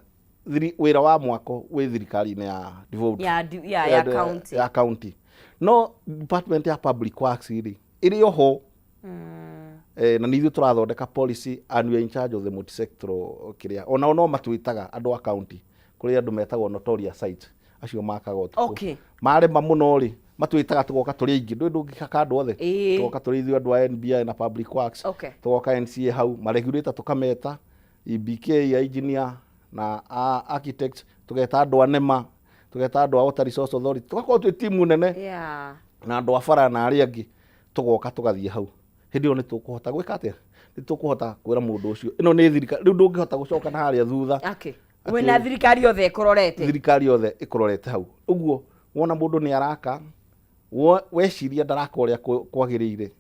wĩra wa mwako wĩ thirikari-inĩ ya devolved ya county. Ya county, no department ya public works rĩ ĩrĩ oho, na nĩ ithuĩ tũrathondeka policy and we are in charge of the multisectoral kĩrĩa. Onao no matwĩtaga andũ a county, kũrĩ andũ metagwo notorious site, acio makaga ũtukũ. Marema mũno rĩ, Matwĩtaga tũgoka tũrĩ aingĩ, ndũĩ ndũngĩhaka andũ othe. Tũgoka tũrĩ ithuĩ andũ a NBI na Public Works. Tũgoka NCA hau, maregulator tũkameta, EBK ya engineer na a architect, tũgeta andũ a NEMA, tũgeta andũ a Water Resource Authority, tũgakorwo twĩ timu nene na andũ a bara na arĩa angĩ, tũgoka tũgathiĩ hau. Hĩndĩ ĩyo nĩ tũkũhota gwĩka atĩa? Nĩ tũkũhota kwĩra mũndũ ũcio ĩno nĩ thirikari, rĩu ndũngĩhota gũcoka na harĩa thutha. Wĩna thirikari yothe ĩkũrorete. Thirikari yothe ĩkũrorete hau. Ũguo wona mũndũ nĩ araka, weciria ndaraka ũrĩa kwagĩrĩire,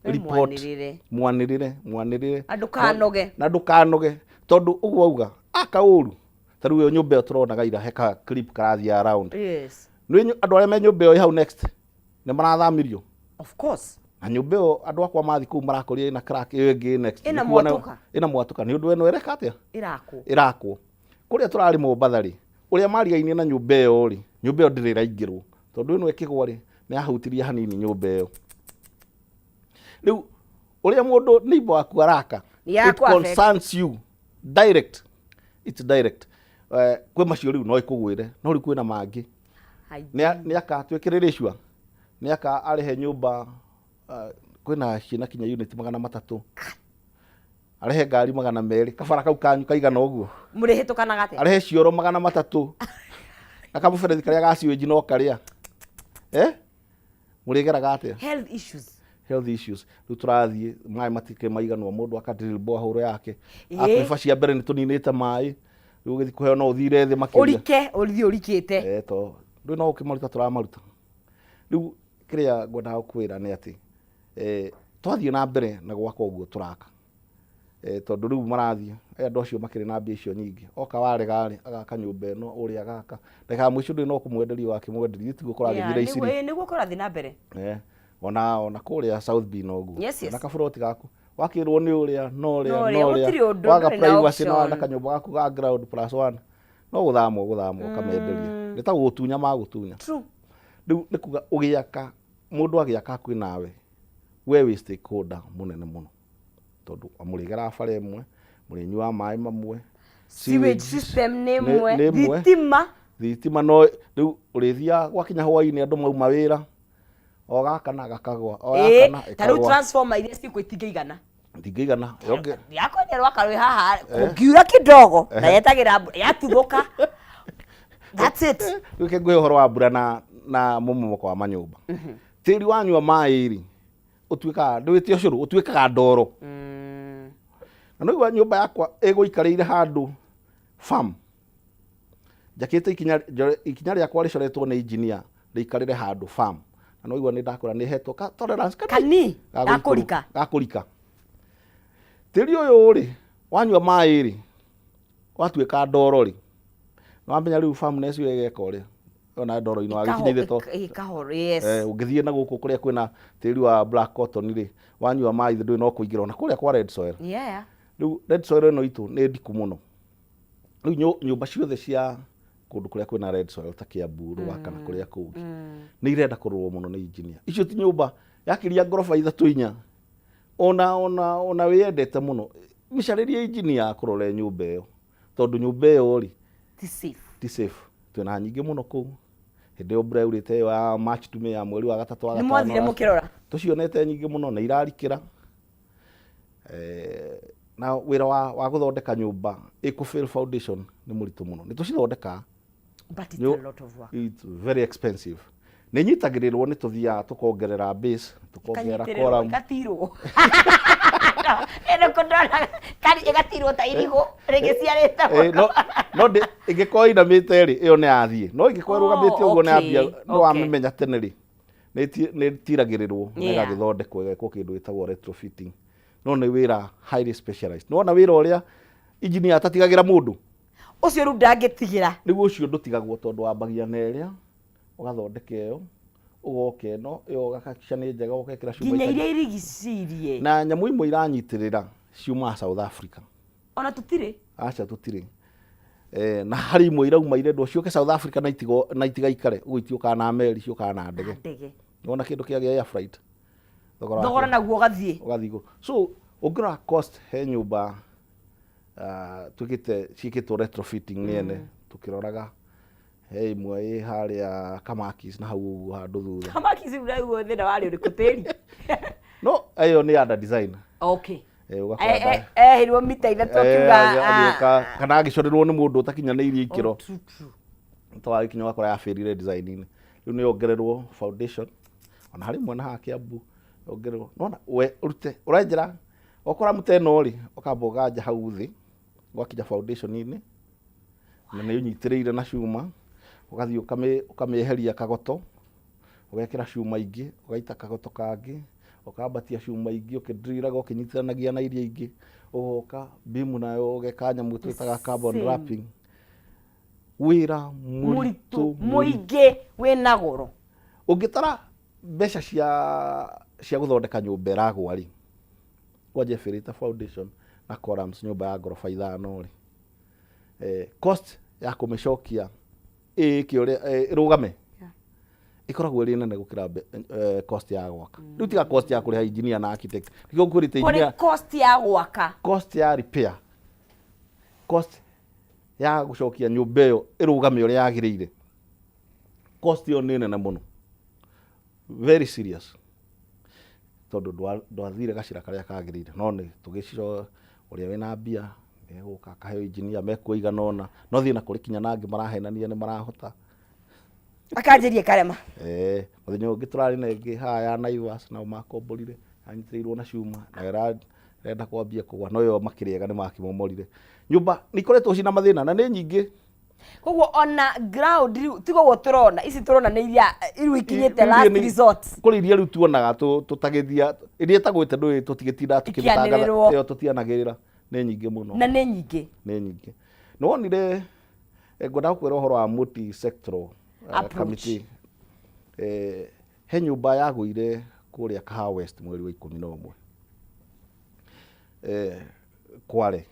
We report. Mwanĩrĩre. Mwanĩrĩre, mwanĩrĩre. Na ndũkanoge. Na ndũkanoge, tondũ ũguo auga aka ũru, ta rĩu ĩyo nyũmba ĩyo tũronaga ira he ka clip karathiĩ around. Nĩ andũ arĩa me nyũmba ĩyo ĩ hau next nĩ marathamirio. Of course. Na nyũmba ĩyo andũ akwa mathiĩ kũu marakorire ĩna crack, ĩyo ĩngĩ ĩ next. Ĩna Nĩ kuona- mwatũka. Ĩna mwatũka. Nĩ ũndũ ĩno ĩreka atĩa? Ĩrakwo. Ĩrakwo. Kũrĩa tũrarĩ Mombatha rĩ, ũrĩa marigainie na nyũmba ĩyo rĩ, nyũmba ĩyo ndĩrĩ ĩraingĩrwo, tondũ ĩno ĩkĩgwa rĩ, nĩ yahutirie hanini nyũmba ĩyo. Rĩu ũrĩa mũndũ neighbor waku araka, Nĩ ya it kũ affect. concerns you direct. It's direct. Kwĩ macio rĩu no ĩkũgwĩre, no rĩu kwĩna mangĩ. Hai. Nĩ aka twĩkĩrĩre icua, nĩ aka arĩhe nyũmba, kwĩna ciĩna kinya unit 300. Arehe ngari 200, kabara kau kanyu kaigana ũguo. Mũrĩhĩtũkanaga atĩa? Arehe cioro 300 na kamũberethi karĩa ga sewage no karĩa. Mũrĩgeraga atĩa? Health issues. Health issues. Rĩu tũrathiĩ maĩ matikĩrĩ maiganwa, mũndũ aka drill borehole yake. Aquifer cia mbere nĩ tũninĩte maĩ, rĩu ũgĩthiĩ kũheo no ũthire thĩ makĩria. Ũrike, ũthiĩ ũrikĩte. To rĩu no ũkĩmaruta tũramaruta. Rĩu kĩrĩa ngwendaga gũkwĩra nĩ atĩ, twathiĩ na mbere na gwaka ũguo tũraka, tondũ rĩu marathiĩ, andũ acio makĩrĩ na mbia icio nyingĩ, oka warega rĩ, agaka nyũmba ĩno, ũrĩa agaka, ndagĩka ya mũico ndũrĩ no kũmwenderia ũgakĩmwenderia, tiguo kũragĩthiĩ raici rĩ. Nĩguo kũrathiĩ na mbere. Ona kũrĩa South B noguo. Yes. Na kaburoti gaku wakĩrwo nĩ ũrĩa, no ũrĩa, No no ũrĩa, ũrĩa. gũtirĩ ũndũ, Waga ndũrĩ na privacy na option. na kanyũmba gaku ga ground plus one, no gũthama ũgũthama ũkamenderia. Nĩ ta gũgũtunya magũtunya. True. Rĩu nĩ kuga ũgĩaka, mũndũ agĩaka hakuhĩ nawe, we wĩ stakeholder mũnene mũno, tondũ mũrĩgeraga bara ĩmwe, mũrĩnyuaga maĩ mamwe, Sewage system nĩ ĩmwe, nĩ ĩmwe. Thitima. Thitima no rĩu ũrĩthiaga gwakinya hwainĩ andũ mauma wĩra, o gaka na gakagwa, o gaka na Ta rĩu ĩkagwa. Transformer iria ciĩkuo itingĩigana. Itingĩigana. Yonge- Yakwa nĩ rwaka rwĩ haha, kũngiura kidogo na yetagĩra mbura yatuthũka, that's it. Rĩu reke ngũhe ũhoro wa mbura na mũmomoko wa manyũmba. Tĩri wanyua maĩ rĩ, ũtuĩkaga ndũĩte ũcũrũ, ũtuĩkaga ndoro. Na nĩũigua nyũmba yakwa ĩgũikarĩire handũ farm, njakĩte ikinya, ikinya rĩakwa rĩcoretwo nĩ engineer rĩikarĩre handũ farm, na nĩwaigua nĩ ndakũra nĩ hetwo ka tolerance Kani, ga gakũrika. Gakũrika. Tĩri ũyũ rĩ, wanyua maĩ rĩ, watuĩka ndoro rĩ, nĩwamenya rĩu firmness ĩyo ĩgeka ũrĩa ona ndoro-inĩ wagĩkinya ithe to Ĩkahoro, yes. Ũngĩthiĩ na gũkũ kũrĩa kwĩna tĩri wa black cotton rĩ, wanyua maĩ ithe ndũĩ no kũingĩra ona kũrĩa kwa red soil. Rĩu red soil ĩno itũ nĩ ndiku mũno. Rĩu nyũmba ciothe cia kũndũ kũrĩa kwĩna red soil ta Kiambu, Ruaka na kũrĩa kũngĩ, nĩ irenda kũrorwo mũno nĩ engineer. Icio ti nyũmba yakĩria ngoroba ithatũ inya, ona wĩyendete mũno, mĩcarĩrie engineer akũrore nyũmba ĩyo, tondũ nyũmba ĩyo rĩ Ti safe. Ti safe. Twĩna nyingĩ mũno kũu. Hĩndĩ ĩyo mbura yaurĩte ĩyo ya March to May ya mweri wa gatatũ wa Nĩ gatano, mwathire mũkĩrora? Tũcionete nyingĩ mũno na irarikĩra. Na wĩra wa gũthondeka nyũmba ĩkũ fail foundation nĩ mũritũ mũno. Nĩ tũcithondekaga. But it's a lot of work. It's very expensive. Nĩ nyitagĩrĩrwo, nĩ tũthiaga tũkongerera base, tũkongerera Ĩkanyitĩrĩrwo, column. ĩgatirwo. Ĩno kũndona kari ĩgatirwo ta irigũ rĩgĩciarĩte. No ĩngĩkorwo ĩinamĩte rĩ, ĩyo nĩ yathiĩ. No ĩngĩkorwo ĩrũgamĩte ũguo nĩ yambia, nĩ wamĩmenya tene rĩ, nĩ ĩtiragĩrĩrwo na ĩgagĩthondekwo ĩgekwo kĩndũ gĩtagwo retrofitting. No nĩ wĩra highly specialized. Nĩ wona wĩra ũrĩa engineer atatigagĩra mũndũ? Ũcio rĩu ndangĩtigĩra. Rĩu ũcio ndũtigagwo, tondũ wambagia na ĩrĩa, ũgathondeka ĩyo, ũgoka ĩno, ĩyo ũgahakikisha nĩ njega, ũgekĩra cuma Nginya itarĩ- iria irigicĩirie. Na nyamũ imwe iranyitĩrĩra ciumaga South Africa. Ona tũtirĩ. Aca, tũtirĩ. Na harĩ imwe irauma irendwo ciũke South Africa na itigo na itigaikare ũguo, itiũkaga na meri, ciũkaga na ndege. Ndege. Wona kĩndũ kĩagĩa air freight, thogora Thogora naguo ũgathiĩ. Ũgathiĩ igũrũ. So ũngĩrora cost he nyũmba, twĩkĩte ciĩkĩtwo retrofitting nĩ ene, tũkĩroraga He ĩmwe ĩ harĩa Kamakis na hau ũguo handũ thutha. Kamakis ũraigua thĩna warĩ ũrĩkũ tĩri? No ĩyo nĩ under design. Okay. Ũgakora Ehirwo mita 3 akiuga agĩũka kana agĩcorerwo nĩ mũndũ ũtakinyanĩirie ikĩro. Oh, true, true. Twagĩkinya ũgakora yabĩrire design-inĩ. Rĩu nĩ yongererwo foundation ona harĩ mwena haha Kiambu yongererwo. Nĩwona we ũrute ũrenjera okora mũta ĩno rĩ ũkamba ũganja hau thĩ ũgakinya foundation-inĩ na nĩ ũnyitĩrĩire na cuma ũgathiĩ ũkamĩeheria kagoto ũgekĩra cuma ingĩ ũgaita kagoto kangĩ ũkambatia cuma ingĩ ũkĩndriraga ũkĩnyitithanagia na iria ingĩ ũgoka bimu nayo ũgeka nyamũ twĩtaga carbon Same. wrapping. Wĩra mũritũ mũritũ mũingĩ wĩna goro. Ũngĩtara mbeca cia gũthondeka nyũmba ĩragwa rĩ, kwanja ĩbĩrĩte foundation na columns nyũmba ya ngoroba 5 rĩ, cost ya kũmĩcokia ĩĩke ũrĩa ĩrũgame ĩkoragwo ĩrĩ nene gũkĩra cost ya gwaka. Rĩu tiga cost ya kũrĩha engineer na architect, nĩkĩo ngwĩrĩte kũrĩ engineer cost ya gwaka, cost ya repair, cost ya gũcokia nyũmba ĩyo ĩrũgame ũrĩa yagĩrĩire, cost ĩyo nĩ nene mũno, very serious, tondũ ndwathire gacĩra karĩa kagĩrĩire. No nĩ tũgĩcico ũrĩa wĩna mbia nĩegũka akaheo engineer mekuo igana ũna, no thiĩ na kũrĩ kinya na angĩ marahenania nĩ marahota. Akanjĩrie karema. Mũthenya ũngĩ tũrarĩ na ĩngĩ haha ya Naivas, nao makomborire yanyitĩrĩirwo na cuma na ĩrenda kwambia kũgwa, no ĩyo makĩrĩega nĩ makĩmomorire. Nyũmba nĩ ikoretwo ciĩna mathĩna na nĩ nyingĩ. Koguo ona ground rĩu tiga ũguo tũrona ici, tũrona nĩ iria rĩu ikinyĩte last resort. Kũrĩ iria rĩu tuonaga tũtagĩthia iria ĩtagwĩte ndũĩ tũtigĩtindaga tũkĩmĩtangatha. Ikĩanĩrĩrwo. Ĩyo tũtianagĩrĩra, nĩ nyingĩ mũno. Na nĩ nyingĩ. Nĩ nyingĩ. Nĩ wonire, ngwendaga gũkwĩra ũhoro wa multi sectoral approach. Committee. He nyũmba yagũire kũrĩa Kahawa West mweri wa 11, Kware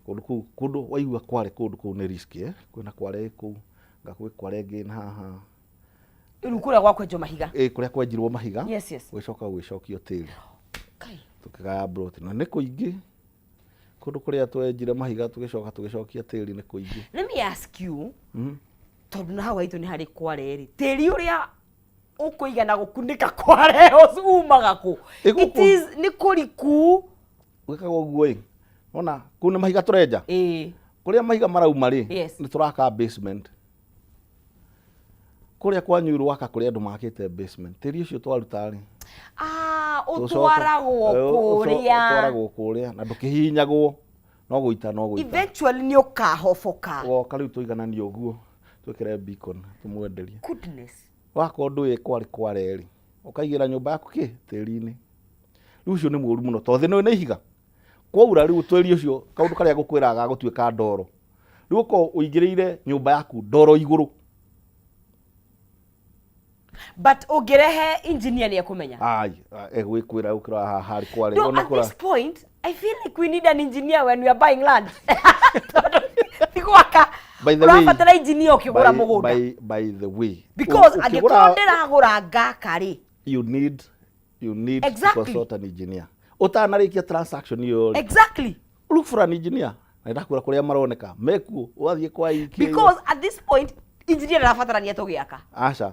kũndũ kũu, kũndũ waigua Kware, kũndũ kũu nĩ risk, eh? Kwĩna Kware kũu, nga kwĩ Kware ĩngĩ na haha. Rĩu kũrĩa gwa kwenjwo mahiga. Ĩ kũrĩa kwenjirwo mahiga Yes. gũgĩcoka gũgĩcokio tĩri. Kai. Tũkĩgaya plot na nĩ kũingĩ kũndũ kũrĩa twenjire mahiga tũgĩcoka tũgĩcokia tĩri nĩ kũingĩ. Let me ask you, tondũ na hau haitũ nĩ harĩ Kware rĩ, tĩri ũrĩa ũkũigana gũkunĩka Kware ũcio umaga kũ? Ĩ gũkũ- It is nĩ kũriku. Gwĩkaga ũguo ĩ, ona kũu nĩ mahiga tũrenja. Kũrĩa mahiga marauma rĩ, nĩ tũraka basement kũrĩa kwanyu Rwaka, kũrĩa andũ makĩte basement, tĩri ũcio twaruta rĩ, Ah, ũtwaragwo kũrĩa. Ũtwaragwo kũrĩa na ndũkĩhihinyagwo, no gũita no gũita. Eventually nĩ ũkahoboka. Woka rĩu tũigananie ũguo twĩkĩre beacon tũmwenderie. Goodness. Wakorwo ndũĩ kwarĩ Kware rĩ, ũkaigĩra nyũmba yaku kĩ tĩri-inĩ. Rĩu ũcio nĩ mũru mũno tondũ thĩ nĩ ihiga kwaura. Rĩu tĩri ũcio kaũndũ karĩa gũkwĩraga gagũtuĩka ndoro, rĩu ũkorwo ũigĩrĩire nyũmba yaku ndoro igũrũ. But ũngĩrehe engineer nĩ ekũmenya. Ai, egwĩkwĩra gũkĩra haha harĩ Kware. No, Ona at this point, I feel like we need an engineer when we are buying land. Tondũ ti gwaka. By the way, Ũrabatara engineer ũkĩgũra mũgũnda. By the way, Because ũkĩgũra- angĩkorwo ndĩragũra ngaka rĩ, you need to consult an engineer ũtanarĩkia transaction ĩyo rĩ. Look for an engineer na ndakwĩra kũrĩa maroneka mekuo ũgathiĩ kwa IK. Because at this point engineer ndarabatarania tũgĩaka. Aca.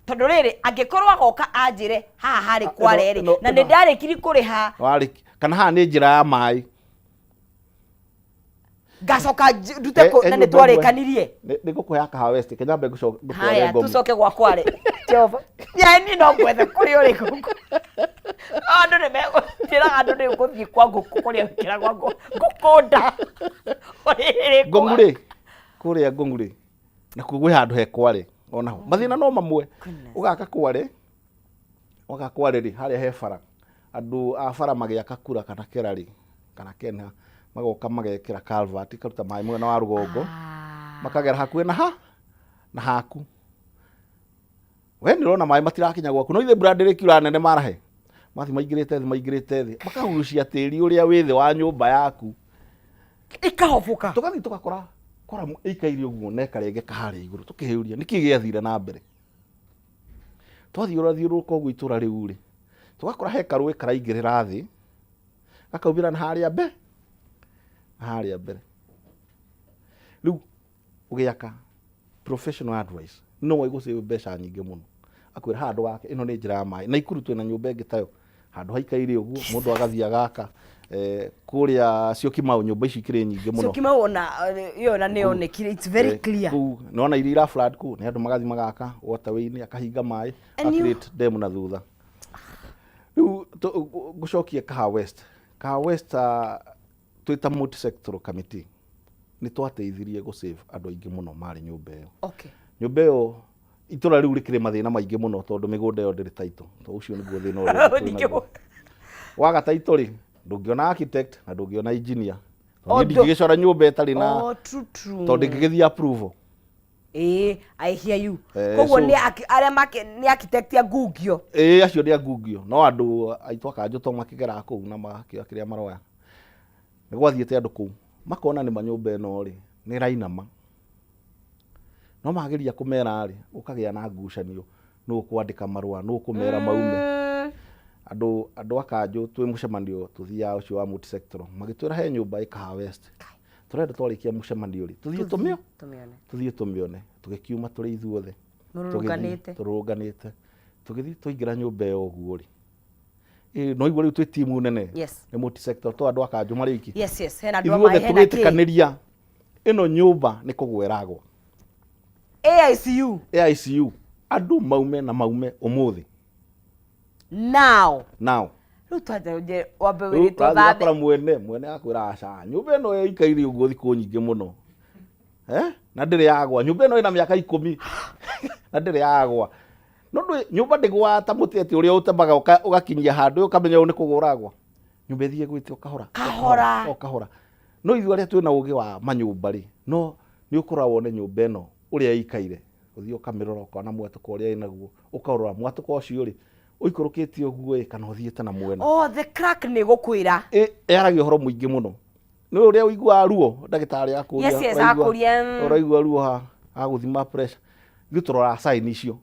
Tondũ rĩrĩ, angĩkorwo agoka anjĩre haha harĩ Kware rĩ, na nĩ ndarĩkiri kũrĩha. Warĩ kana haha nĩ njĩra ya maĩ. Ngacoka ndute kũ na nĩ nyũmba ĩmwe. twarĩkanirie. Nĩ ngũkũhe Kahawa West kenyambe ngũtware Haya. Ngomu. Tucoke gwa Kware. Jehova nyae niĩ no ngwethe kũrĩa ũrĩ ngũkũ, andũ nĩ megũtĩraga andũ nĩ gũthiĩ kwa ngũkũ kũrĩa wĩkĩragwa ngũkũ nda. Ngomu rĩ, kũrĩa Ngomu rĩ, nakuo gwĩ handũ he Kware onaho mathĩna no mamwe. Goodness. Ũgaka Kware, waka Kware rĩ, harĩa he bara, andũ a bara magĩaka kura kana kera rĩ kana kena magoka magekĩra culvert ikaruta maĩ mwena wa rũgongo, makagera hakuhĩ na ha na haku. We nĩ ũrona maĩ matirakinya gwaku, no ithe mbura ndĩrĩkiura nene marahe mathi maingĩrĩte thĩ, maingĩrĩte thĩ, makagucia tĩri ũrĩa wĩ thĩ wa nyũmba yaku. Ikahoboka. Tũgathiĩ tũgakora koramu ĩikaire ũguo na ĩkarengeka harĩa igũrũ, tũkĩhĩũria nĩkĩ gĩathire na mbere. Twathiũrũra ũguo itũra rĩu rĩ, tũgakora he karũĩ karaingĩrĩra thĩ gakaumĩra na harĩa mbe na harĩa mbere. Rĩu ũgĩaka Professional advice no ĩgũsave mbeca nyingĩ mũno. Akwĩra haha ndũgake, ĩno nĩ njĩra ya maĩ. Naikuru twĩna nyũmba ĩngĩ tayo, handũ haikaire ũguo mũndũ agathiĩ agaka. Kũrĩa Syokimau nyũmba ici ikĩrĩ nyingĩ mũno. Syokimau ona ĩyo na nĩ yonekire, it's very clear. Kũu nĩwona iria ira flood kũu, nĩ andũ magathiĩ magaka waterway-inĩ, akahinga maĩ, And you- create dam na thutha. Rĩu ngũcokie Kahawa West. Kahawa West twĩ ta multi-sectoral committee nĩ twateithirie gũ save andũ aingĩ mũno marĩ nyũmba ĩyo. Nyũmba ĩyo itũra rĩu rĩkĩrĩ mathĩna maingĩ mũno tondũ mĩgũnda ĩyo ndĩrĩ title. Tondũ ũcio nĩguo thĩna ũrĩa twĩ Ningĩ naguo. Waga title rĩ, ndũngĩona architect na ndũngĩona engineer. Tondũ Oh, niĩ ndingĩgĩcora nyũmba ĩtarĩ na Oh, true, true. tondũ ndĩngĩgĩthiĩ approval. Ĩĩ, I hear you. Koguo nĩ arĩa make nĩ architect a ngungio. Ĩĩ, acio nĩ angungio. No andũ aitũ a kanjũ to makĩgeraga kũu na magakĩoya kĩrĩa maroya. Nĩ gwathiĩte andũ kũu makona nĩma nyũmba ĩno rĩ, nĩ ĩrainama. No mageria kũmera rĩ, gũkagĩa na ngucanio, nũ ũkwandĩka marũa, nũ ũkũmera maume. Andũ a kanjũ twĩ mũcemanio tũthiaga ũcio wa multi-sectoral, magĩtwĩra he nyũmba ĩ Kahawa West. Tũrenda twarĩkia mũcemanio rĩ, tũthiĩ tũmĩo Tũmĩone. Tũthiĩ tũmĩone. Tũgĩkiuma tũrĩ ithuothe. Mũrũrũnganĩte. Tũrũrũnganĩte. Tũgĩthiĩ twaingĩra nyũmba ĩyo ũguo rĩ. Ĩ, no igua rĩu twĩ timu nene. Nĩ multi-sector, to andũ a kanjũ marĩ aiki. Yes. Hena andũ a Ithuothe maĩ, hena kĩ. tũgĩtĩkanĩria ĩno nyũmba nĩ kũgwa ĩragwa. AICU. AICU. Andũ maume na maume ũmũthĩ. Now. Now. Rĩu twanja nje wambe Rĩu wĩrĩtwo ũrathiĩ thambe. ũgakora mwene akwĩra aca, nyũmba ĩno ĩikaire ũguo thikũ nyingĩ mũno. Na ndĩrĩ yagwa. Nyũmba ĩno ĩna mĩaka 10. Na ndĩrĩ yagwa. No ndũĩ, nyũmba ndĩgwaga ta mũtĩ atĩ ũrĩa ũtemaga ũgakinyia handũ ũkamenya ũyũ nĩ kũgwa ũragwa. Nyũmba ĩthiĩ ĩgwĩte o kahora, o Kahora. o kahora. No ithuĩ arĩa twĩna ũgĩ wa manyũmba rĩ, no nĩ ũkũrora wone nyũmba ĩno ũrĩa ĩikaire. Ũthiĩ ũkamĩrora ũkona mwatũka ũrĩa ĩnaguo, ũkarora mwatũka ũcio rĩ, ũikũrũkĩte ũguo ĩ, kana ũthiĩte na mwena. Oh, the crack nĩ gũkwĩra. Yaragia ũhoro mũingĩ mũno. Nĩ ũrĩa ũiguaga ruo, ndagĩtarĩ akũria, Yes, yes, akũria. ũraigua ruo ha, agũthima pressure. Ithuĩ tũroraga sign icio.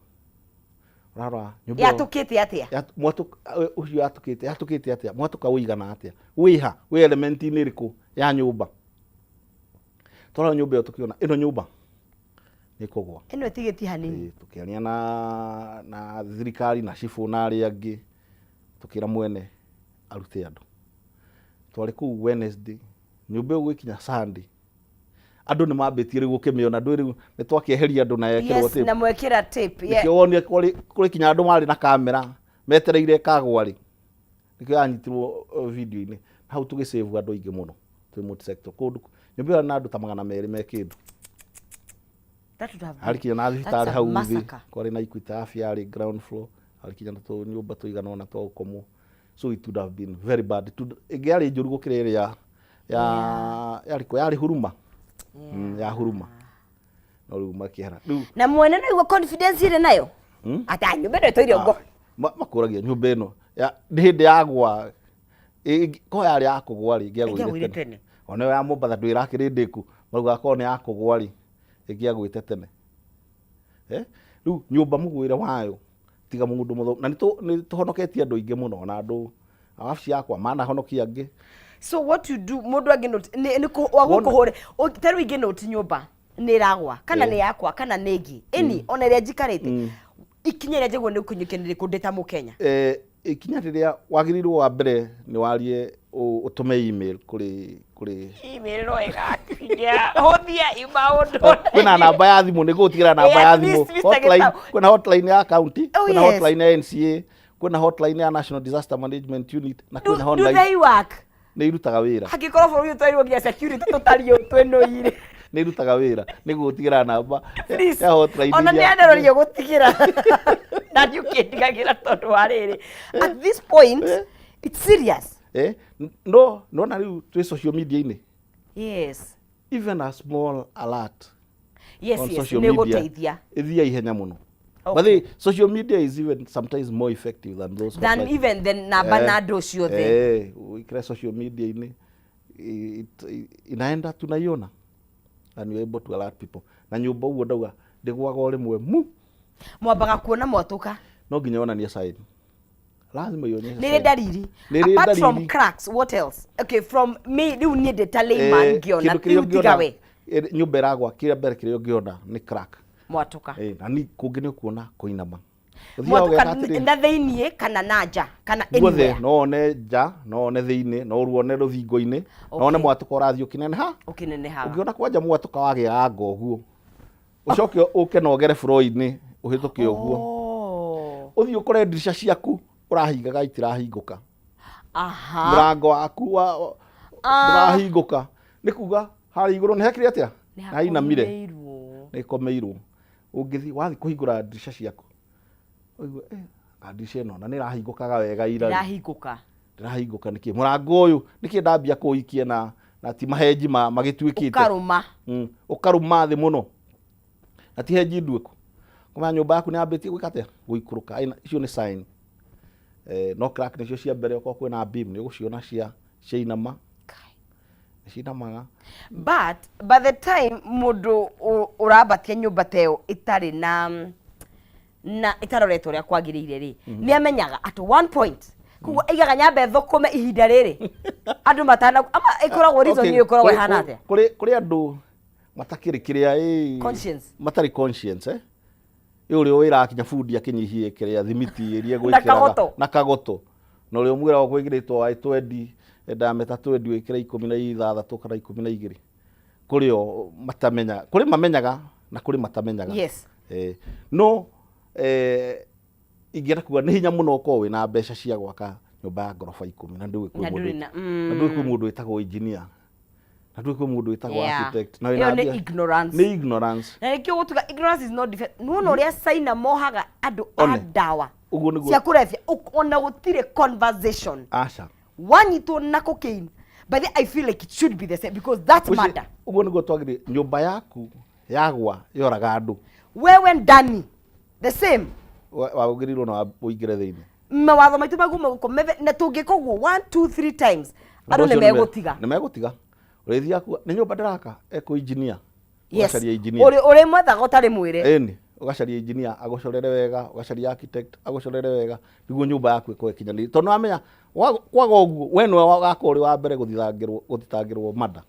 Ũrarora nyũmba ĩyo. Yatũkĩte atĩa? Mwatũka, ũcio yatũkĩte, yatũkĩte atĩa? Mwatũka ũigana atĩa? Wĩha, wĩ element-inĩ ĩrĩkũ ya nyũmba? Twarora nyũmba ĩyo tũkĩona, ĩno nyũmba nĩ kũgwa. Ĩno ĩtigĩtie hanini. Ĩĩ, tũkĩaria na thirikari na cibũ na arĩa angĩ, tũkĩra mwene arute andũ. Twarĩ kũu Wednesday, nyũmba ĩyo gwĩkinya Sunday, andũ nĩ mambĩtie rĩu gũkĩmĩona, ndũĩ rĩu nĩ twakĩeheria andũ na yekĩrwo Yes, tape. na mwekĩra tape, yeah. Nĩkĩo wonire kũrĩ kinya andũ marĩ na kamera metereire ĩkagwa rĩ, nĩkĩo yanyitirwo video-inĩ. Hau tũgĩ save andũ aingĩ mũno twĩ multi-sector. Kũndũ nyũmba ĩyo na andũ ta magana merĩ me kĩndũ. That would have been Harĩ kinya na thibitarĩ that's a hau thĩ, massacre. kwarĩ na Equity Afya yarĩ ground floor, harĩ kinya na tũnyũmba tũigana ũna twa gũkomwo. So it would have been very bad. It would, ĩngĩarĩ njũru gũkĩra ĩrĩa yarĩ kũ? Yarĩ Huruma. Ya Huruma. No rĩu makĩhera. Rĩu Na mwene no igua confidence ĩrĩ nayo? Ata nyũmba ĩno ĩtũire ũguo. Makũragia nyũmba ĩno. Ya, nĩ hĩndĩ yagwa. Ko yarĩ ya kũgwa rĩ, ĩngĩagũire Ĩngĩagũire tene. tene. Ona ĩyo ya Mombatha ndũĩ ĩrakĩrĩ ndĩku. Marauga korwo nĩ ya kũgwa rĩ, ĩngĩagũĩte tene. Rĩu nyũmba mũgwĩre wayo tiga mũndũ mũthomu. Na nĩ tũhonoketie andũ aingĩ mũno, ona andũ a wabici yakwa manahonokia angĩ. So what you do, mũndũ angĩ note, nĩ wa gũkũhũre, ta rĩu ingĩ note nyũmba nĩ ĩragwa, kana nĩ yakwa, kana nĩ ĩngĩ. Ĩni, ona ĩrĩa njikarĩte. Ikinya rĩrĩa njagĩrĩirwo nĩ gũkinyũkia nĩ rĩrĩkũ ndĩ ta Mũkenya? Ikinya rĩrĩa wagĩrĩirwo wa mbere nĩ warie ũtũme email kũrĩ Email no ĩgakinya. Hũthia maũndũ. Oh, kwĩna namba ya thimũ, nĩ ngũgũtigĩra namba ya At thimũ. least Mr. Hotline, Gitau. kwĩna hotline ya county, Oh, kwĩna yes. hotline ya NCA, kwĩna hotline ya National Disaster Management Unit, na Do kwĩna hotline they work? Nĩ irutaga wĩra. Angĩkorwo bũrũri ũyũ twagĩrĩirwo nginya security tũtariĩ ũũ twĩnũire. Nĩ irutaga wĩra. Nĩ ngũgũtigĩra namba Please. ya hotline Ona iria- nĩ andaroria gũtigĩra. Na ndiũ kĩndigagĩra tondũ wa rĩrĩ. At this point, it's serious. No, nona rĩu twĩ social media-inĩ. Yes. Even a small alert Yes, on yes, social nĩ media gũteithia. ĩthiaga ihenya mũno. Okay. But the social media is even sometimes more effective than those Than hotline. even the namba na andũ ciothe. Ũikare social media-inĩ, inaenda tunaiona and you're able to alert people. Na nyũmba ũguo ndauga ndĩgwaga o rĩmwe mu. Mwambaga kuona mwatũka. No nginya wonanie sign. Lazima ionyeshe Nĩ rĩ sign. ndariri. Nĩ rĩ Apart from ndariri. cracks, what else? Okay, from me rĩu niĩ ndĩ ta layman ngĩona, Kĩndũ kĩrĩa rĩu tiga ũngĩona, we. nyũmba ĩragwa, kĩrĩa mbere kĩrĩa ũngĩona nĩ crack. Mwatũka. Eh, na ni kũngĩ nĩ ũkuona kũinama. Ũthiaga Mwatũka ũgeka atĩrĩ, na thĩiniĩ kana na nja kana guothe. Anywhere. No one nja, no one thĩinĩ, no ruone rũthingo-inĩ, no one mwatũka ũrathiĩ ũkĩneneha. Ũkĩnenehaga. Ũngĩona kwanja mwatũka wagĩaga ngo ũguo, ũcoke ũke na ũgere floor-inĩ ũhĩtũke ũguo, ũthiĩ ũkore ndirica ciaku ũrahingaga itirahingũka, mũrango waku ndũrahingũka, nĩ kuga harĩa igũrũ nĩ hekire atĩa? Nĩ Nĩ hainamire. hakomeirwo. Nĩ ĩkomeirwo. Ũngĩthiĩ wathiĩ kũhingũra ndirica ciaku, ũigue eh, anga ndirica ĩno na nĩ ĩrahingũkaga wega ira rĩ. Ndĩrahingũka. Ndĩrahingũka nĩkĩ? Mũrango ũyũ nĩkĩ ndambia kũũikia na ti mahenji magĩtuĩkĩte? Ũkarũma. Ũkarũma thĩ mũno na ti henji nduĩku, kũmenya nyũmba yaku nĩ yambĩtie gwĩka atĩa? Gũikũrũka. Icio nĩ sign. Eh, no crack nĩcio cia mbere. Okorwo kwĩna beam, nĩ ũgũciona cia ciainama, nĩcinamaga. But by the time mũndũ ũrambatia nyũmba ta ĩyo ĩtarĩ na ĩtaroretwo ũrĩa kwagĩrĩire rĩ, nĩ amenyaga at one point, koguo aigaga nyambe thũkũme ihinda rĩrĩ andũ matana ama ĩkoragwo reason. Okay, Ĩyo ĩkoragwo ĩhana atĩa? Kũrĩ andũ matakĩrĩ kĩrĩa ĩ Conscience. Matarĩ conscience, eh? Ĩ ũrĩa wĩraga kinya bundi akĩnyihie kĩrĩa thimiti ĩrĩa Na egwĩkĩraga. kagoto. Na kagoto, na ũrĩa ũmwĩraga gwĩkĩrĩtwo wa twendi diameter 20, wĩkĩre 16 kana 12. Kũrĩ o matamenya, kũrĩ mamenyaga na kũrĩ matamenyaga. Eh, no eh, ingĩenda kuga nĩ hinya mũno ũkorwo wĩna mbeca cia gwaka nyũmba ya ngoroba 10 na ndũĩ kwĩ Na mũndũ ndũrĩ na- na ndũĩ kwĩ mũndũ wĩtagwo engineer, na ndũĩ kwĩ mũndũ wĩtagwo architect, na Ĩyo wĩna nĩ ignorance. Nĩ ignorance. Na nĩkĩo gũtuga ignorance is not defense. Nĩwona ũrĩa China mohaga andũ a One. ndawa Ũguo nĩguo. cia kũrebia, ona gũtirĩ conversation. Aca. Wanyitwo na cocaine, but then I feel like it should be the same because that's murder. Ũguo nĩguo twagĩrĩire. Nyũmba yaku yagwa yoraga andũ. Wewe ndani the same. Wagĩrĩirwo na ũingĩre thĩinĩ. Mawatho maitũ maguo gũkũ na tũngĩka ũguo one two three times, andũ nĩ megũtiga. Nĩ megũtiga. Ũrĩthiaga kuga nĩ nyũmba ndĩraka, ekũ engineer? Ũgacaria engineer. Ũrĩ mwethaga ũtarĩ mwĩre. Ĩni, ũgacaria engineer agũcorere wega, ũgacaria architect agũcorere wega, nĩguo nyũmba yaku ĩkorwo ĩkinyanĩire, tondũ nĩwamenya kwaga ũguo, we nĩwe ũgakorwo ũrĩ wa mbere gũthitangĩrwo mada.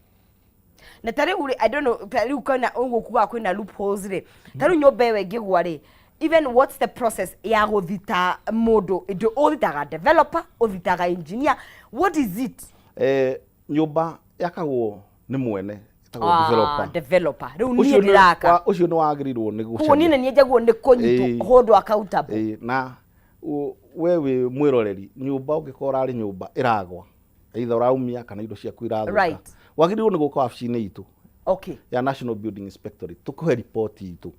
Na ta rĩu rĩ, I don't know, ta rĩu kwĩna ũguo kugaga kwĩna loopholes rĩ, ta rĩu nyũmba ĩyo ĩngĩgwa rĩ, even what's the process ya gũthita mũndũ? Ndũ ũthitaga developer, ũthitaga engineer, what is it? Eh, nyũmba yakagwo nĩ mwene ĩtagwo Ah, developer. Developer rĩu niĩ Ũcio nĩ- ndĩraka. Ũcio nĩ wagĩrĩirwo nĩ Koguo niĩ gũcaria. nĩ niĩ njagĩrĩirwo nĩ kũnyitwo, hold accountable. Ĩĩ, na we wĩ mwĩroreri nyũmba, ũngĩkorwo ũrarĩ nyũmba ĩragwa, either ũraumia kana indo ciaku irathũka, wagĩrĩirwo nĩ gũka wabici-inĩ itũ ya National Building Inspectorate, tũkũhe riboti itũ.